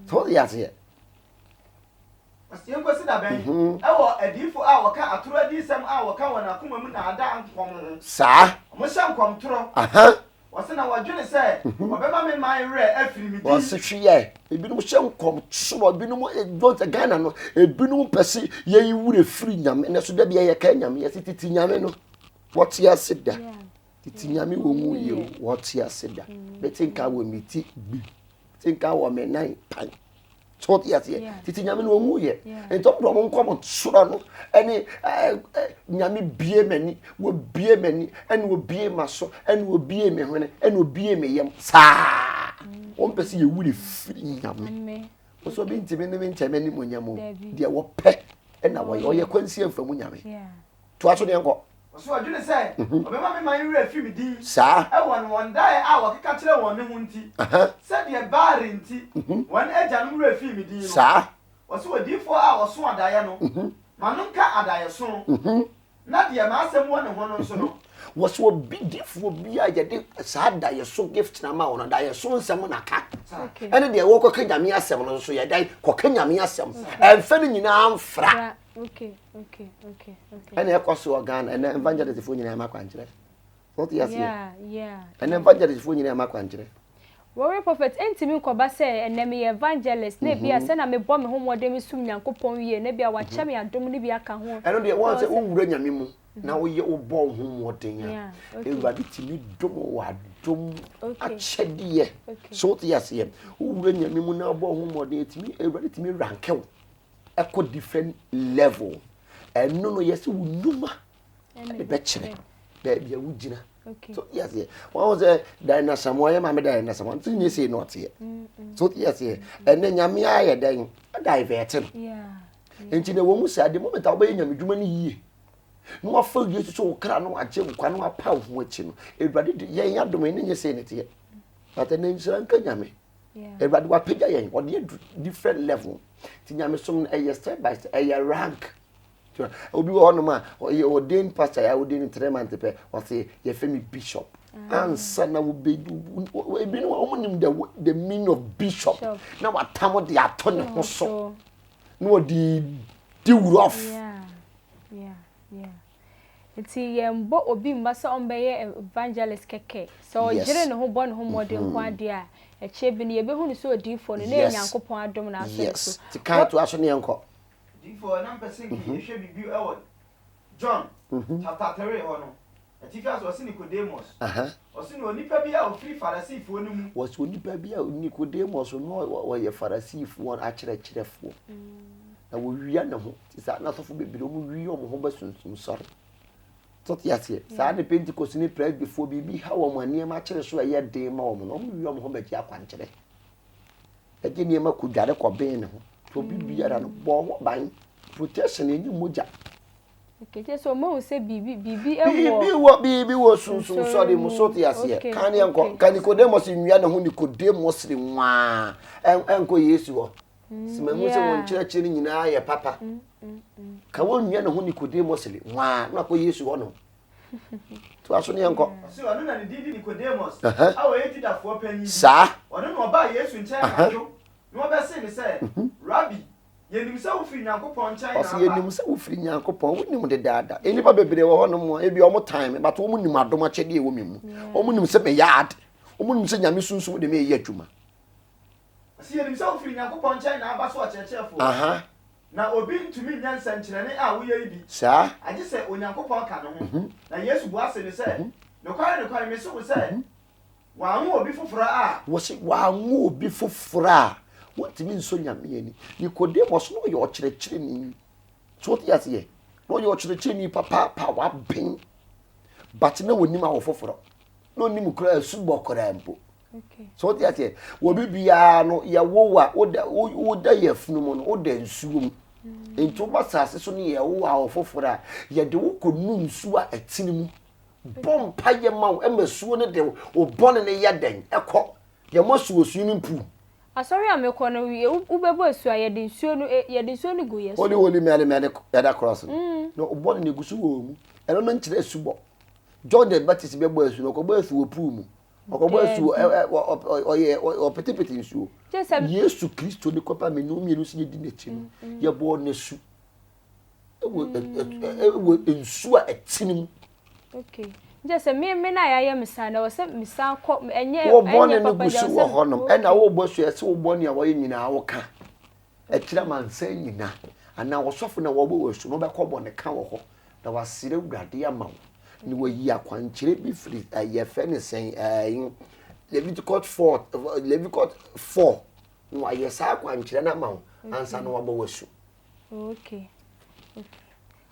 Speaker 1: So wote aseɛ?
Speaker 4: Ɔse enkosi da bɛn? Ɛwɔ adiyifo a wɔka atoro adiyisɛm a wɔka wɔn akoma mu nnaadaa nkɔm ho.
Speaker 1: Saa.
Speaker 4: Wɔhyɛ nkɔmtorɔ.
Speaker 1: Aha.
Speaker 4: Wɔse na wɔdwene sɛ wɔbɛma me man werɛ afiri me din.
Speaker 1: Wɔse hweyɛ. Ebinom hyɛ nkɔmtorɔ, ebinom don't Ghana no, ebinom pɛ se yɛyi werɛ firi Nyame, na so da bia yɛkae Nyame, yɛse tete Nyame no, wɔte ase da. Tete Nyame wɔ mu yie o, wɔte ase da. Mete nka wɔ me ti gbi, mete nka wɔ me nan pan. So ɔte aseɛ tete nyame no ɔnwu yɛ nti ɔmo de ɔmo nkɔm soro no ɛne nyame bie m'ani wɔbie m'ani ɛne wɔbie m'aso ɛne wɔbie me hwene ɛne wɔbie me yam saa wɔn pɛ sɛ yɛwu ne firi nyame wɔsɛ obi ntumi ne me nkyɛn m'anim onyam o deɛ wɔpɛ ɛna wɔyɛ ɔyɛ kwansi mfa mu nyame Toa so deɛ nkɔ.
Speaker 4: Ɔso ɔdwene sɛ ɔbɛma me man werɛ afi me din
Speaker 1: Saa.
Speaker 4: wɔ ne wɔn daeɛ a wɔkeka kyerɛ wɔn no ho nti, sɛdeɛ Baal nti wɔn agyanom werɛ fii me din no.
Speaker 1: Saa.
Speaker 4: Ɔse odiyifoɔ a ɔso adaeɛ no, ma no nka adaeɛso, na deɛ m'asɛm wɔ ne ho no nso no.
Speaker 1: Wɔse obi difoɔ bi a yɛde saa daeɛso gift no ama wo no, daeɛso nsɛm na ka. Ɛne deɛ wɔkɔka Nyame asɛm no nso yɛdan kɔka Nyame asɛm. Ɛmfa ne nyinaa mfra. Ɛna ɛkɔ so wɔ Ghana ɛnɛ evangelist foɔ nyinaa ma kwankyerɛ. Wote aseɛ? Ɛnɛ evangelist foɔ nyinaa ma kwankyerɛ.
Speaker 2: Warrior Prophet, ɛntumi nkɔba sɛ ɛnɛ meyɛ evangelist na ebia sɛ na mebɔ me ho mmɔden mesom Nyankopɔn yie na ebia wakyɛ me adom no bi aka ho.
Speaker 1: Ɛno deɛ wɔn sɛ wowura Nyame mu. na woyɛ wobɔ wo ho mmɔden a, Awurade tumi dom wɔ adom akyɛdeɛ. So wote aseɛ? Wowura Nyame mu na wobɔ wo ho mmɔden, ɛtumi Awurade tumi ranke wo ɛkɔ different level. Ɛno no yɛsɛ wo nnwuma ɛde bɛkyerɛ baabi a wogyina. So wote aseɛ? Wɔn sɛ Diana Samoa yɛ maame Diana Samoa nti nyɛ sei na ɔteɛ. So wote aseɛ? Ɛnɛ Nyame ayɛ dɛn? Adivert no. Nti na ɛwɔ mu saa the moment a wobɛyɛ Nyame dwuma no yie na wafa Yesu sɛ wo kra na wagye nkwa na wapa wo ho akyi no, Awurade de yɛn adom yɛn nyɛ sei ne teɛ. But ɛnɛ nhyira nka Nyame. Awurade wapagya yɛn, ɔde adu different level. Nti nyamesom no ɛyɛ step by step, ɛyɛ rank. Obi wɔ hɔnom a ɔyɛ ordained pastor a ordained 3 months pɛ, ɔse yɛfrɛ me bishop. Ansa na wobɛdu ebinom a wɔn nim the meaning of bishop na watam de ato ne ho so na wɔde di rough.
Speaker 2: Yeah. Nti yɛmbɔ obi mma sɛ ɔmbɛyɛ evangelist kɛkɛ. Sɛ ɔgyere ne ho bɔ ne ho mmɔden nko adeɛ a, ɛkyɛ bi no yɛbɛhu no sɛ odiyifoɔ no na ɛyɛ Nyankopɔn adom na asɔ ne so.
Speaker 1: Ti kan to aso ne yɛnkɔ.
Speaker 4: Diyifoɔ, na mpɛ sɛ nka yɛhwɛ biribi wɔ John chapter 3 hɔ no. Atifi ase ɔse Nicodemus. Ɔse na onipa bi a ɔfiri Farisifoɔ no mu.
Speaker 1: Wɔse onipa bi a Nicodemus no ɔyɛ Farisifoɔ akyerɛkyerɛfoɔ. Na wɔwia ne ho. Te saa na asɔfo bebree wɔn wia wɔn ho bɛ sunsum sɔre. So te aseɛ? Saa ne Pentecost ne Presbyfoɔ biribi ha wɔn a nneɛma akyere so a ɛyɛ den ma wɔn no, wɔn wia wɔn ho bɛgye akwankyerɛ. Ɛgye nneɛma kɔdware kɔben ne ho. Nti obi biara no bɔ ho ban. Protection ɛnyɛ mogya.
Speaker 2: Okay, kyerɛ sɛ ɔmo sɛ biribi biribi wɔ
Speaker 1: biribi wɔ biribi wɔ sunsun sɔre mu so te aseɛ. Kan ne nkɔ ka Nicodemus nwia ne ho Nicodemus ne nwaa ɛnkɔ Yesu hɔ. Sɛ mahu sɛ wɔn nkyerɛkyerɛ no nyinaa yɛ papa. Ka wɔn nwia ne ho Nicodemus ne nwaa na akɔ Yesu hɔ no. To aso ne yɛnkɔ.
Speaker 4: Ɔse ɔno na ne din de Nicodemus a ɔyɛ Judafoɔ panyin bi.
Speaker 1: Saa.
Speaker 4: Ɔno na ɔbaa Yesu nkyɛn anadwo na ɔbɛsee no sɛ, Rabi, yɛnim sɛ wofiri Nyankopɔn nkyɛn na
Speaker 1: Ɔse
Speaker 4: aba.
Speaker 1: yɛnim sɛ wofiri Nyankopɔn, wonim dedaada. Nnipa bebree wɔ hɔnom a ebi wɔn tan me but wɔn nim adom akyɛdeɛ ɛwɔ me mu. Wɔn nim sɛ meyɛ ade. Wɔn nim sɛ Nyame sunsum de me reyɛ adwuma.
Speaker 4: Ɔse yɛnim sɛ wofiri Nyankopɔn nkyɛn na aba sɛ ɔkyerɛkyerɛfoɔ. Na obi ntumi nyɛ nsɛnkyerɛnne a woyɛ yi bi,
Speaker 1: Saa.
Speaker 4: agye sɛ Onyankopɔn ka ne ho. Na Yesu bua see no sɛ, Nokware, nokware, mese wo sɛ, wɔanwo obi foforɔ a.
Speaker 1: Wɔse wɔanwo obi foforɔ a, wontumi nsɔ Nyame ani. Nicodemus na ɔyɛ ɔkyerɛkyerɛni. So wote aseɛ? Na ɔyɛ ɔkyerɛkyerɛni papaapa a waben. But na ɔnim awo foforɔ. Na ɔnim koraa asubɔ koraa mpo. So wote aseɛ? Wɔ bibiara no yɛwo wo a woda woda yafunu mu no woda nsuo mu. Nti woba saase so no yɛwo awo foforɔ a yɛde wo kɔnu nsuo a ɛtene mu. Bɔ mpaeɛ ma wo ɛma asuo no de wo bɔne no yɛ dɛn ɛkɔ. Yɛmmɔ asu wɔ swimming pool.
Speaker 2: Asɔre a mekɔ no wobɛbɔ asu a yɛde nsuo no yɛde nsuo no gu yɛ so.
Speaker 1: Holy holy Mary Mary yɛda cross no. Na bɔne no egu so wɔ mu. Ɛno no nkyerɛ asubɔ. John the Baptist bɛbɔ asu no ɔkɔbɔ asu wɔ pool mu. Ɔkɔbɔ asu wɔ ɔyɛ ɔpetepete nsuo. Yesu Kristo ne kɔpa me ne mmienu sɛ yɛdi n'akyi no yɛbɔɔ n'asu ɛwɔ nsuo a ɛtene mu.
Speaker 2: Okay. Nkyɛ sɛ me me na yɛayɛ me saa na ɛwɔ sɛ mesan kɔ ɛnyɛ
Speaker 1: ɛnyɛ papa deɛ ɛwɔ sɛ wɔ hɔnom ɛna wɔbɔ asu ɛsɛ wobɔ nea wɔyɛ nyinaa woka ɛkyerɛ amansan nyina anaa ɔsɔfo na wɔbɔ wɔ asu no wobɛkɔ bɔ ne ka wɔ hɔ na wasrɛ Awurade ama wo na wayi akwankyerɛ bi firi yɛfrɛ ne sɛn ɛɛ Leviticus 4 Leviticus 4 na wayɛ saa akwankyerɛ no ama wo ansa na wabɔ w'asu.
Speaker 2: Okay. Okay.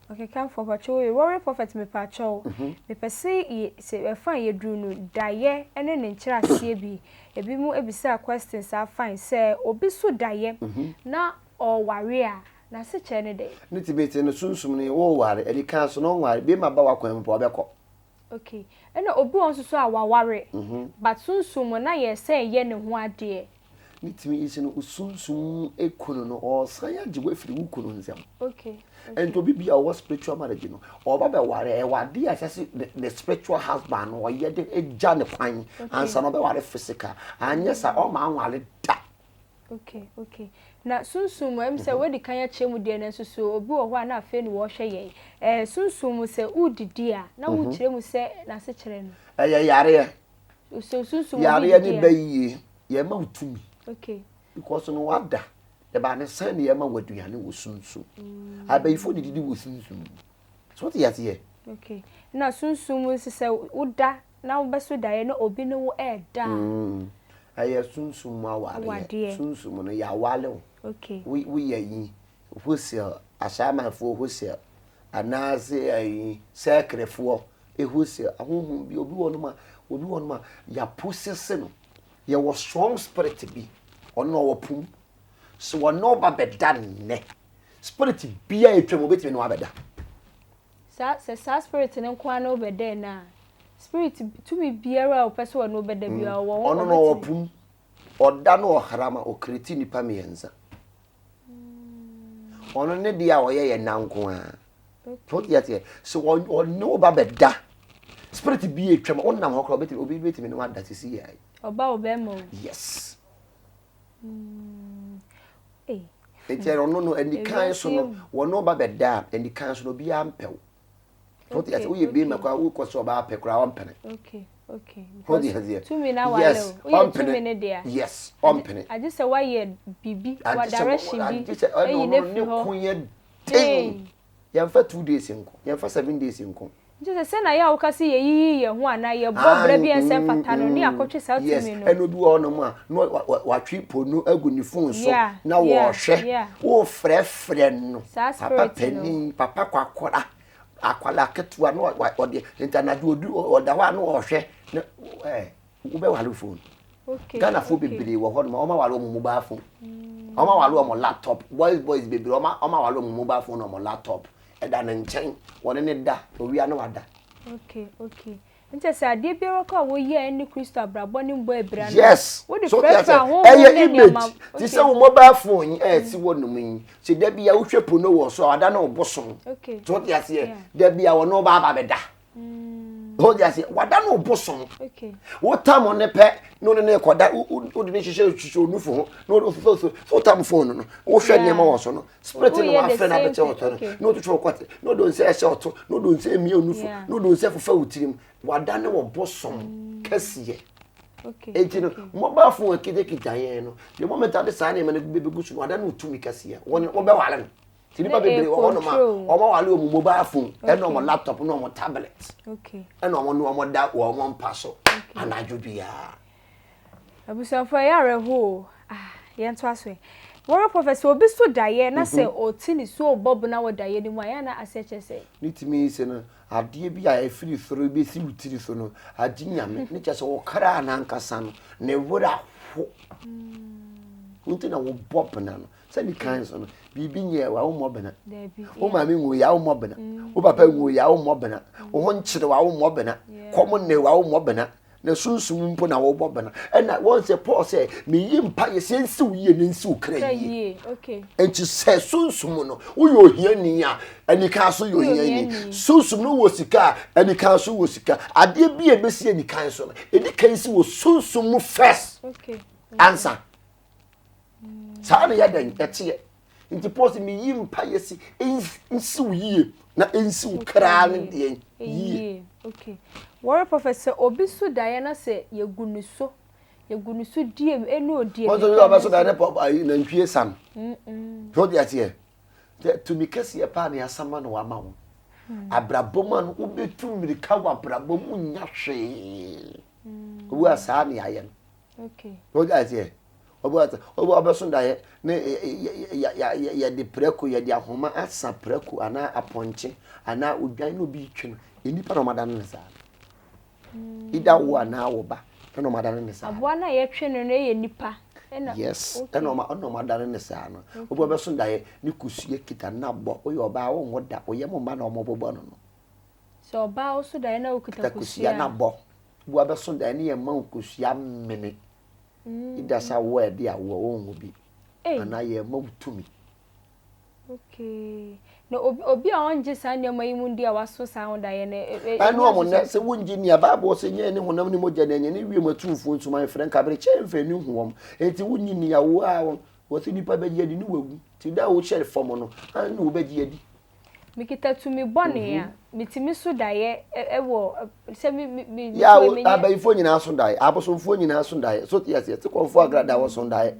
Speaker 2: Okay, kamfo pacho we warrior prophet me pacho. Me pese ye se ɛfa ye duru no daeɛ ne ne nkyerɛaseɛ bi. Ebi mu ebisa questions a fine sɛ obi so daeɛ na ɔware a n'ase kyerɛ ne dɛn?
Speaker 1: Ne tibete no sunsum no wɔware ɛdi kan so na ɔnware bi ma ba wakwan mu pa ɔbɛkɔ.
Speaker 2: Okay. Ɛna obi wɔ nso so a waware but sunsum mu na yɛ sɛ yɛ ne ho adeɛ.
Speaker 1: Ne tumi yi si no sunsum ekunu no ɔsan agye wo afiri wo kunu nsam.
Speaker 2: Okay.
Speaker 1: Nti obi bi a ɔwɔ spiritual marriage no ɔba bɛware ɛwɔ adeɛ a ɛsɛ sɛ ne spiritual husband no ɔyɛ de gya ne kwan ansa na ɔbɛware physical anyɛ sa ɔma anware da.
Speaker 2: Okay. Na sunsum mu ɛm sɛ wadi kan akyerɛ mu deɛ nanso so obi wɔ hɔ a na afei ne wɔhwɛ yɛn. Ɛɛ sunsum mu sɛ wodidi a na wokyerɛ mu sɛ n'asekyerɛ no.
Speaker 1: Ɛyɛ yareɛ.
Speaker 2: So sunsum
Speaker 1: yareɛ ne bɛ yie yɛma wo tumi.
Speaker 2: Okay.
Speaker 1: Because no wada ɛbaa ne sɛn ne yɛma wo aduane wɔ sunsum. Abayifo ne didi wɔ sunsum. So wote aseɛ?
Speaker 2: Okay. Na sunsum mu nso sɛ woda na wobɛso daeɛ na obi ne wo ɛɛda a.
Speaker 1: Mm. Ɛyɛ sunsum mu awareɛ. Sunsum no yɛawale wo.
Speaker 2: Okay.
Speaker 1: Woyɛ yi wholesale ahyɛamanfoɔ wholesale anaasɛ ayi sɛkrefoɔ wholesale ahonhom bi obi wɔ nom a obi wɔ nom a yɛaposese no yɛwɔ strong spirit bi ɔno ɔwɔ pum so ɔne ɔba bɛda nnɛ spirit bia etwam obetumi ne wabɛda.
Speaker 2: Saa sɛ saa spirit no nko ara ne wo bɛda nnɛ a spirit tumi biara a ɔpɛ sɛ ɔne wo bɛda biara ɔwɔ
Speaker 1: hɔ. Ɔno na ɔwɔ pum ɔda no ɔhram a ɔkreti nipa mmiɛnsa. Ɔno ne deɛ a ɔyɛ yɛ nna nko ara. So wote aseɛ? So ɔne wo ba bɛda spirit bi etwam ɔnam hɔ koraa obetumi obi betumi ne wada sisi yɛ.
Speaker 2: Ɔba ɔbɛrima o.
Speaker 1: Yes. Nti ɔno no anikan so no wɔne wo ba bɛda a anikan so no obiara mpɛ wo. Wote aseɛ woyɛ bɛrima koraa wokɔ sɛ ɔbaa pɛ koraa ɔmpene. Wote aseɛ
Speaker 2: tumi na wale
Speaker 1: yes
Speaker 2: o woyɛ tumi ne dea
Speaker 1: yes ɔmpene.
Speaker 2: Agye sɛ woayɛ biribi wa direction bi
Speaker 1: agye sɛ ɛna ɔno ne ko yɛ den. Yɛmfa 2 days nko, yɛmfa 7 days nko.
Speaker 2: Nti sɛ sɛ na yɛ a woka sɛ yɛyiyi yɛn ho anaa yɛbɔ bra bi a ɛnsɛ mfata no ne akɔtwe saa
Speaker 1: yes
Speaker 2: tumi no.
Speaker 1: Ɛna obi wɔ hɔnom a na watwe ponu agu ne phone so na wɔrehwɛ wofrɛfrɛ no
Speaker 2: Saa
Speaker 1: papa
Speaker 2: spirit no.
Speaker 1: panin papa kwakora akwala ketewa na ɔde nti anadwo odu ɔda hɔ a na ɔhwɛ na ɛɛ wobɛwale phone. Ghanafoɔ bebree wɔ hɔnom a wɔn awale wɔn mobile phone, wɔn awale wɔn laptop. Boys boys bebree wɔn wɔn awale wɔn mobile phone na wɔn laptop ɛda ne nkyɛn, wɔne ne da owia ne wada.
Speaker 2: Okay. Nti sɛ adeɛ biara kɔ a woyi a ɛne Kristo abrabɔ ne mbɔ abira no.
Speaker 1: Yes.
Speaker 2: Wode
Speaker 1: So
Speaker 2: frɛfrɛ
Speaker 1: sɛ
Speaker 2: ahonhom
Speaker 1: ɛyɛ
Speaker 2: ne
Speaker 1: image
Speaker 2: nneɛma.
Speaker 1: te sɛ wo mobile phone yi a ɛsi hɔ nom yi sɛ da bi a wohwɛ pono wɔ so a wada ne wo bosom. So wote aseɛ da bi a wɔne wo ba aba bɛda. Wode aseɛ wada ne wo bosom. Wotam ne pɛ na ɔne ne kɔda wode ne hyehyɛ hyehyɛ onufo ho na wode so so so wotam phone no wohwɛ nneɛma wɔ so no spirit no wafrɛ no abɛkyɛ wɔ so no na wotwitwa wo kɔte na wode nsa ɛhyɛ ɔto na wode nsa emia onufo na wode nsa fofa wo tirim wada ne wɔ bosom kɛseɛ. Enti no mobile phone akitakita yɛn no the moment ade saa nneɛma no bɛbɛgu so no wada ne wo tumi kɛseɛ wɔn wɔbɛware no. Ti nipa bebree wɔ hɔnom a wɔn awale wɔn mobile phone ɛna wɔn laptop na wɔn tablet ɛna wɔn ne wɔn da wɔn mpa so anadwo biara.
Speaker 2: Abusuafo ɛyɛ awerɛho o. Ah, yɛn to aso ɛ. Warrior prophet sɛ obi so daeɛ na sɛ ɔte ne suo bɔ bona wɔ daeɛ no mu a ɛyɛ na aseɛ kyerɛ sɛ.
Speaker 1: Ne tumi sɛ no adeɛ bi a ɛfiri soro bɛsi wo tiri so no agye nyame ne kyerɛ sɛ wo kra n'ankasa no ne werɛ aho nti na wobɔ bena no sɛde kan so no biribi nyɛ wa wommɔ bena wo maame nwu ya wommɔ bena wo papa nwu ya wommɔ bena wo ho nkyere wa wommɔ bena kɔm ne wa wommɔ bena na sunsum mpo na wɔbɔ bena ɛna wɔn sɛ Paul sɛ meyi mpa yɛ sɛ nsiw yie ne nsiw kra yie nti sɛ sunsum no woyɛ ohiani a anikan so yɛ ohiani sunsum no wɔ sika a anikan so wɔ sika adeɛ bi a ebesi anikan so no edi kan si wɔ sunsum mu first ansa saa na yɛ dɛn ɛteɛ nti Paul sɛ meyi mpa yɛ si nsiw yie na nsiw kra ne deɛ yie.
Speaker 2: Okay. Warrior prophet sɛ obi so daeɛ na sɛ yɛgu ne so yɛgu ne so diem ɛnu odiem.
Speaker 1: Wɔn nso ɔbɛ so daeɛ ne pɔ ayi nantwie san. So ɔde aseɛ tumi kɛseɛ paa na yɛasama na wama wo abrabɔ mu a no wobɛtu mmirika wɔ abrabɔ mu nya hwee obi a saa ne ayɛ no wode aseɛ obi ɔbɛso daeɛ ne yɛde prɛko yɛde ahoma asa prɛko anaa apɔnkye anaa odwan na obi retwe no nnipa na ɔmadane ne saa ida wo anaa wo ba ɛna ɔmadane ne saa
Speaker 2: aboa no a yɛtwe no no yɛ nipa
Speaker 1: yes ɛna ɔma ɛna ɔmadane ne saa no obi ɔbɛso daeɛ ne kosua kita nabɔ woyɛ ɔbaa wo nwo da woyɛ mo mma na ɔmo bobɔ no no
Speaker 2: sɛ ɔbaa wo so daeɛ na wokita
Speaker 1: kosua nabɔ obi abɛso daeɛ ne yɛ ma wo kosua mene ida sɛ awoɔ a ɛde awoɔ wɔnwo bi anaa yɛ ma wo tumi.
Speaker 2: Okay. Na obi obi a ɔngye saa nneɛma yi mu ndi a waso saa ho daeɛ no.
Speaker 1: Ɛne ɔmo nnɛ sɛ wongye nni a Bible sɛ nyɛ ne honam ne mogya na ɛnyɛ ne wiem atumfoɔ nsuman frɛ nkaberekyɛ mfa ani hu wɔn. Enti wonnye nni a wo a wɔsɛ nipa bɛgye adi ne wawu. Nti da a wohyɛ fam no ne wobɛgye adi.
Speaker 2: Mekita tumi bɔne a metumi so daeɛ wɔ sɛ me me me.
Speaker 1: Yà abayifoɔ nyinaa so daeɛ abosomfoɔ nyinaa so daeɛ so te aseɛ te kɔnfoɔ agrada wɔ so daeɛ.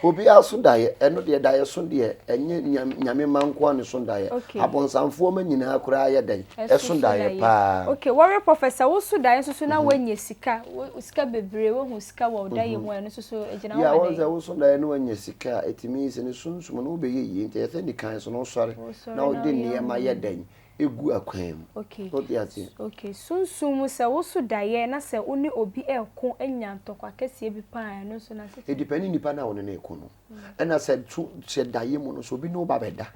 Speaker 1: Obiara so daeɛ, ɛno deɛ daeɛ so deɛ ɛnyɛ nyame mma nko ara na ɛso daeɛ.
Speaker 2: Okay.
Speaker 1: Abonsamfoɔ mma nyinaa koraa yɛ dɛn?
Speaker 2: Ɛso
Speaker 1: Ɛso
Speaker 2: so
Speaker 1: daeɛ
Speaker 2: daeɛ.
Speaker 1: paa.
Speaker 2: Okay, warrior prophet sɛ woso daeɛ nso so na woanya sika, wo sika bebree, woahu sika wɔ wo daeɛ mu a, ɛno nso so ɛgyina hɔ
Speaker 1: Yeah,
Speaker 2: ma
Speaker 1: wɔn
Speaker 2: dɛn?
Speaker 1: sɛ woso daeɛ na woanya sika a, ɛtumi sɛ ne sunsum no wobɛyɛ yie nti ɛyɛ sɛ nikan so no wosɔre
Speaker 2: Wosɔre
Speaker 1: na
Speaker 2: na
Speaker 1: wode
Speaker 2: woyɛ
Speaker 1: nneɛma yɛ dɛn? Egu akwan mu.
Speaker 2: Okay.
Speaker 1: Wote aseɛ?
Speaker 2: Okay, sunsum mu sɛ woso daeɛ na sɛ wo ne obi reko anya ntɔkwa kɛseɛ bi paa a, ɛno nso n'asekyerɛ?
Speaker 1: Edipɛne nipa no a wo ne no reko no. Ɛna sɛ so sɛ daeɛ mu no sɛ obi ne wo ba bɛda,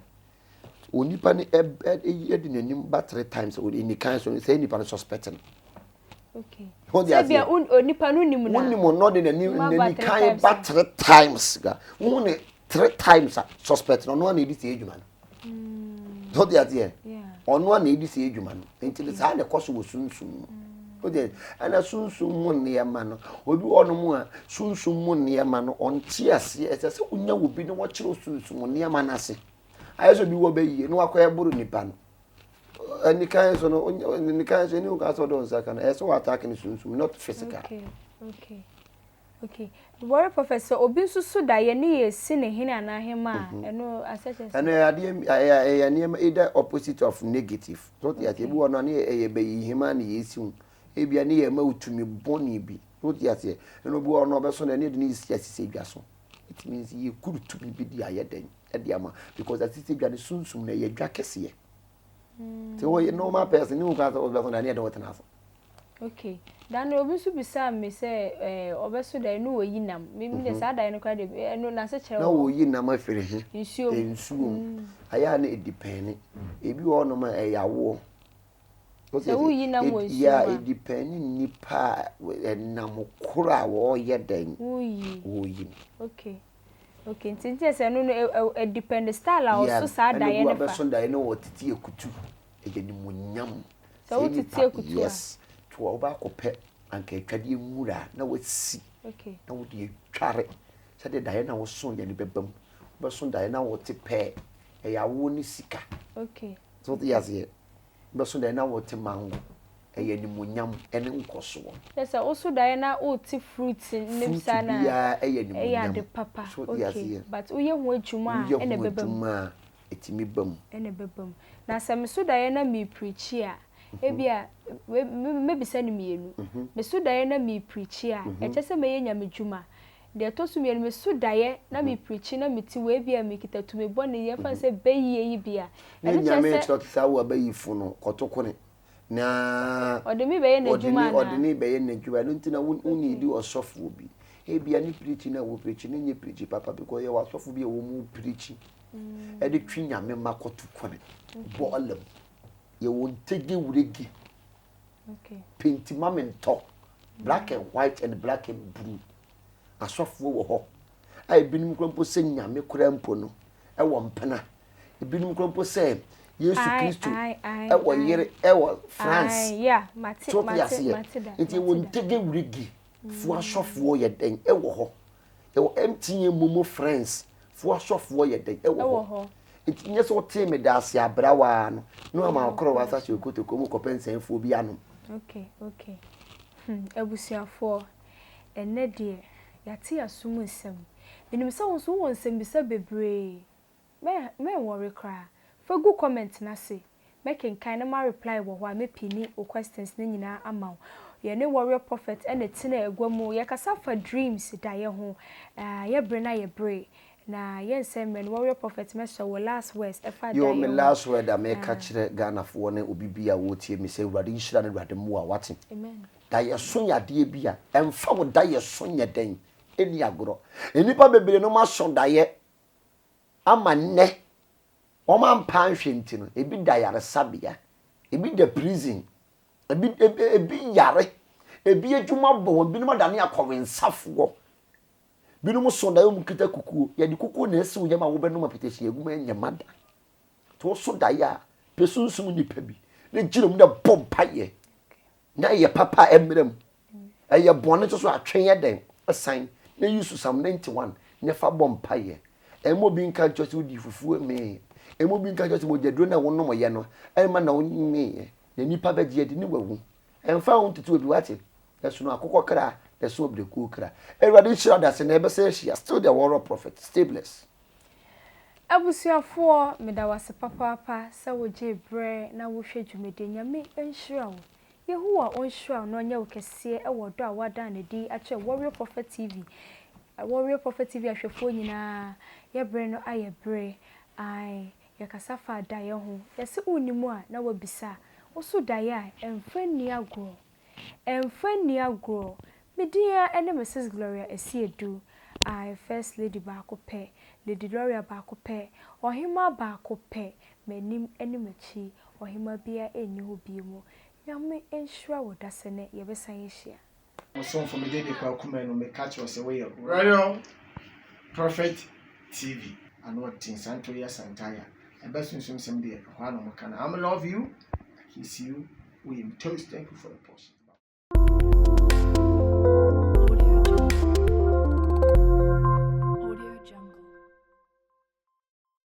Speaker 1: onipa no ɛ ɛ ɛde n'anim ba times nikan so no saa nipa no suspect no.
Speaker 2: Okay.
Speaker 1: Wote
Speaker 2: Sɛ bia
Speaker 1: aseɛ?
Speaker 2: onipa no nim no a.
Speaker 1: Wonim no na ɔde n'anim
Speaker 2: Ɔma ba
Speaker 1: n'ani
Speaker 2: three
Speaker 1: kan
Speaker 2: times
Speaker 1: ba
Speaker 2: a.
Speaker 1: three times ga. Wohu ne three times a suspect no ɔno ara na edi saa adwuma no. So te aseɛ? Ɔno a na ɛdi saa adwuma no. Nti no saa na ɛkɔ so wɔ sunsum mu. So te ɛna sunsum mu nneɛma no, obi wɔ hɔnom a sunsum mu nneɛma no ɔnte aseɛ. Ɛsɛ sɛ wonya obi na wɔkyerɛ sunsum nneɛma no ase. Ayɛ sɛ obi wɔ bɛyie na wakɔyɛ boro nipa no. Anikan so no, anikan so ɛni wo ka sɛ ɔde wo nsa ka no, ɛyɛ sɛ wɔ no sunsum, not physical.
Speaker 2: Okay, okay. Okay. Warrior prophet sɛ obi nso so da yɛ ne yɛ si ne hene anaa hema a mhm. ɛno asɛ kyerɛ sɛ.
Speaker 1: Ɛno ɛyɛ adeɛ ɛyɛ ɛyɛ nneɛma either opposite of negative. So te aseɛ ebi wɔ no a ne yɛ ɛyɛ bɛyi hema ne yɛ esi ho. Ebia ne yɛ ma otumi bɔne bi. So te aseɛ ɛna obi wɔ no ɔbɛso na ɛne de ne si asisi dwa so. It means yɛ kuru tumi bi de ayɛ dɛn ɛde ama because asisi dwa ne sunsum na ɛyɛ dwa kɛseɛ. Ti wɔyɛ normal person ne wo kura sɛ ɔbɛso na ne yɛ de wɔtena so.
Speaker 2: Okay. Da no obi nso bisaa me sɛ ɛɛ ɔbɛso daeɛ no wɔyi nam. Me me deɛ mhm. saa daeɛ no koraa deɛ ɛno n'ase kyerɛ
Speaker 1: wɔ. Na wɔyi nam afiri he?
Speaker 2: Nsuo mu.
Speaker 1: Nsuo mu. Ayɛ a na edipɛne. Ebi wɔ hɔnom a ɛyɛ awoɔ.
Speaker 2: Sɛ woyi nam wɔ nsuo mu
Speaker 1: a. Ya edipɛne nipa a ɛnam koro a wɔreyɛ dɛn.
Speaker 2: Woyi.
Speaker 1: Wɔyi no.
Speaker 2: Okay. Okay nti nti sɛ ɛno no ɛdipɛne style a ɔso saa daeɛ no fa.
Speaker 1: Ɛna obi wabɛso daeɛ no wɔtete ekutu. Ɛyɛ nimonyam.
Speaker 2: Sɛ wo tete akutu a.
Speaker 1: Yes. To a wobɛakɔ pɛ anka atwadeɛ nwura na wasi.
Speaker 2: Okay.
Speaker 1: Na wode atware sɛdeɛ daeɛ na woso yɛ no bɛba mu. Wobɛso daeɛ na wote pɛɛ. Ɛyɛ awoɔ ne sika.
Speaker 2: Okay.
Speaker 1: So wote aseɛ. Wobɛso daeɛ na wote mango. Ɛyɛ animuonyam ne nkɔsoɔ.
Speaker 2: Kyerɛ sɛ woso daeɛ na wote fruit ne saa na.
Speaker 1: Fruit biara ɛyɛ animuonyam.
Speaker 2: Ɛyɛ ade papa.
Speaker 1: So wote aseɛ.
Speaker 2: Okay. But woyɛ ho adwuma a ɛna ɛbɛba mu.
Speaker 1: Woyɛ ho adwuma a ɛtumi ba mu.
Speaker 2: Na ɛbɛba mu. Na sɛ meso daeɛ na merepreachi a, ebia, wei, mɛbisa no mmienu. Meso daeɛ na merepreachi a, ɛkyerɛ sɛ mɛyɛ nyamedwuma. Deɛ ɛtɔ so mmienu, meso daeɛ na merepreachi na mete hɔ, ebia mekita tumi bɔne, yɛmfa no sɛ bayie yi bi a,
Speaker 1: ɛno kyerɛ sɛ. Ne Nyame kyerɛ saa wo abayifo no, kɔto Na
Speaker 2: ɔde me bɛyɛ n'adwuma anaa?
Speaker 1: Ɔde me bɛyɛ n'adwuma. Ɛno nti na wo need ɔsɔfoɔ bi. Ebia ne preaching na wo preaching no nyɛ preaching papa because yɛwɔ asɔfo bi a wɔn mu preaching ɛde twe nyame ma kɔto kwane bɔɔla mu. Yɛwɔ ntege wurege. Penti ma me ntɔ. Black and white and black and blue. Asɔfoɔ wɔ hɔ a ebinom kura mpo sɛ nyame kura mpo no ɛwɔ mpena. Ebinom kura mpo sɛ Yesu Kristo ɛwɔ yere ɛwɔ France. So te aseɛ. Nti ɛwɔ ntege wurege foɔ asɔfoɔ yɛ dɛn ɛwɔ hɔ. Ɛwɔ MTN momo friends foɔ asɔfoɔ yɛ dɛn ɛwɔ hɔ. Nti nyɛ sɛ wotee me daase abrawaa no na wama ɔkorɔ wasa hyɛ okotoko mu kɔpɛ nsɛnfoɔ bi anom.
Speaker 2: Okay, okay. Hmm, abusuafoɔ, ɛnnɛ deɛ, yɛate asom nsɛm. Menim sɛ wo nso wowɔ nsɛmbisa bebree. Mɛ mɛnwɔre koraa. Fa gu comment no ase. Mɛkenkan na ma reply wɔ hɔ a mɛ pini wo questions no nyinaa ama wo. Yɛne Warrior Prophet na ɛtena agua mu. Yɛkasa fa dreams, daeɛ ho. Ah, yɛ bere na yɛ bere. Na yɛnsɛ mmerɛ no, Warrior Prophet mɛsrɛ wo last words ɛfa
Speaker 1: Yoo
Speaker 2: daeɛ
Speaker 1: me
Speaker 2: ho.
Speaker 1: last word a meka
Speaker 2: Ah.
Speaker 1: kyerɛ Ghanafoɔ ne obi bi a ɔretie me sɛ Awurade nhyira ne Awurade mmoa wate.
Speaker 2: Amen.
Speaker 1: Daeɛso yɛ adeɛ bi a ɛmfa wo daeɛso nyɛ dɛn ɛni agorɔ. Nnipa bebree nom aso daeɛ ama nnɛ wɔn ampa anhwɛ nti no ebi da yaresabea, ebi da prison, ebi ebi ebi yare, ebi adwuma bɔ wɔn, binom adane akɔwensafoɔ, binom so daeɛ wɔn kita kukuo, yɛde kukuo na esiw yam a wobɛnom apetahyi agu mu ɛnyɛ ma da. Nti woso daeɛ a pɛ sunsum nipa bi na gyina mu na bɔ mpaeɛ na ɛyɛ papa a ɛmmra mu. Ɛyɛ bɔne nso so a, twe yɛ dɛn? San na use Psalm 91 na fa bɔ mpaeɛ. Ɛmma obi nka nkyerɛ sɛ wodii fufuo meeɛ. Ɛmma obi nka nkyerɛ sɛ mogyaduro no a wonomyɛ no ɛmma na womeeɛ. Na nnipa bɛgye adi ne wawu. Ɛmfa ho ntutu obi wate. Ɛsono akokɔ kra Na ɛso abirekuo kra. Awurade nhyira dase na yɛbɛsan ahyia. Still the warrior prophet. Stay blessed.
Speaker 2: Abusuafoɔ meda wo ase papaapa sɛ wo gyee berɛ na wo hwɛ dwumadie Nyame nhyira wo Yehowa ɔnhyira wo na ɔnyɛ wo kɛseɛ wɔ ɔdɔ a woadan no adi akyerɛ Warrior Prophet TV Warrior Prophet TV ahwɛfoɔ nyinaa yɛ berɛ no ayɛ bere ae yɛkasa faa daeɛ ho yɛse wonnim a na woabisa wo so daeɛ a ɛmfa nni agorɔ Ɛmfa nni agorɔ, me din ara ne Misis Gloria Asiedu, ae, First Lady baako pɛ, Lady Gloria baako pɛ, Ɔhemmaa baako pɛ, m'anim ne m'akyi, Ɔhemmaa biara nni hɔ bio. Nyame nhyira wo dasɛnɛ yɛbɛsan ahyia.
Speaker 6: Ɔsomfo me Dede Kwaku Manu meka kyerɛ wo sɛ woyɛ Royal Prophet TV. Ano ɔden Santoria Santaya ɛba sunsum sɛm deɛ ɛhɔ ara na wɔka no I'm love you I kiss you woyɛ me toast thank you for the portion.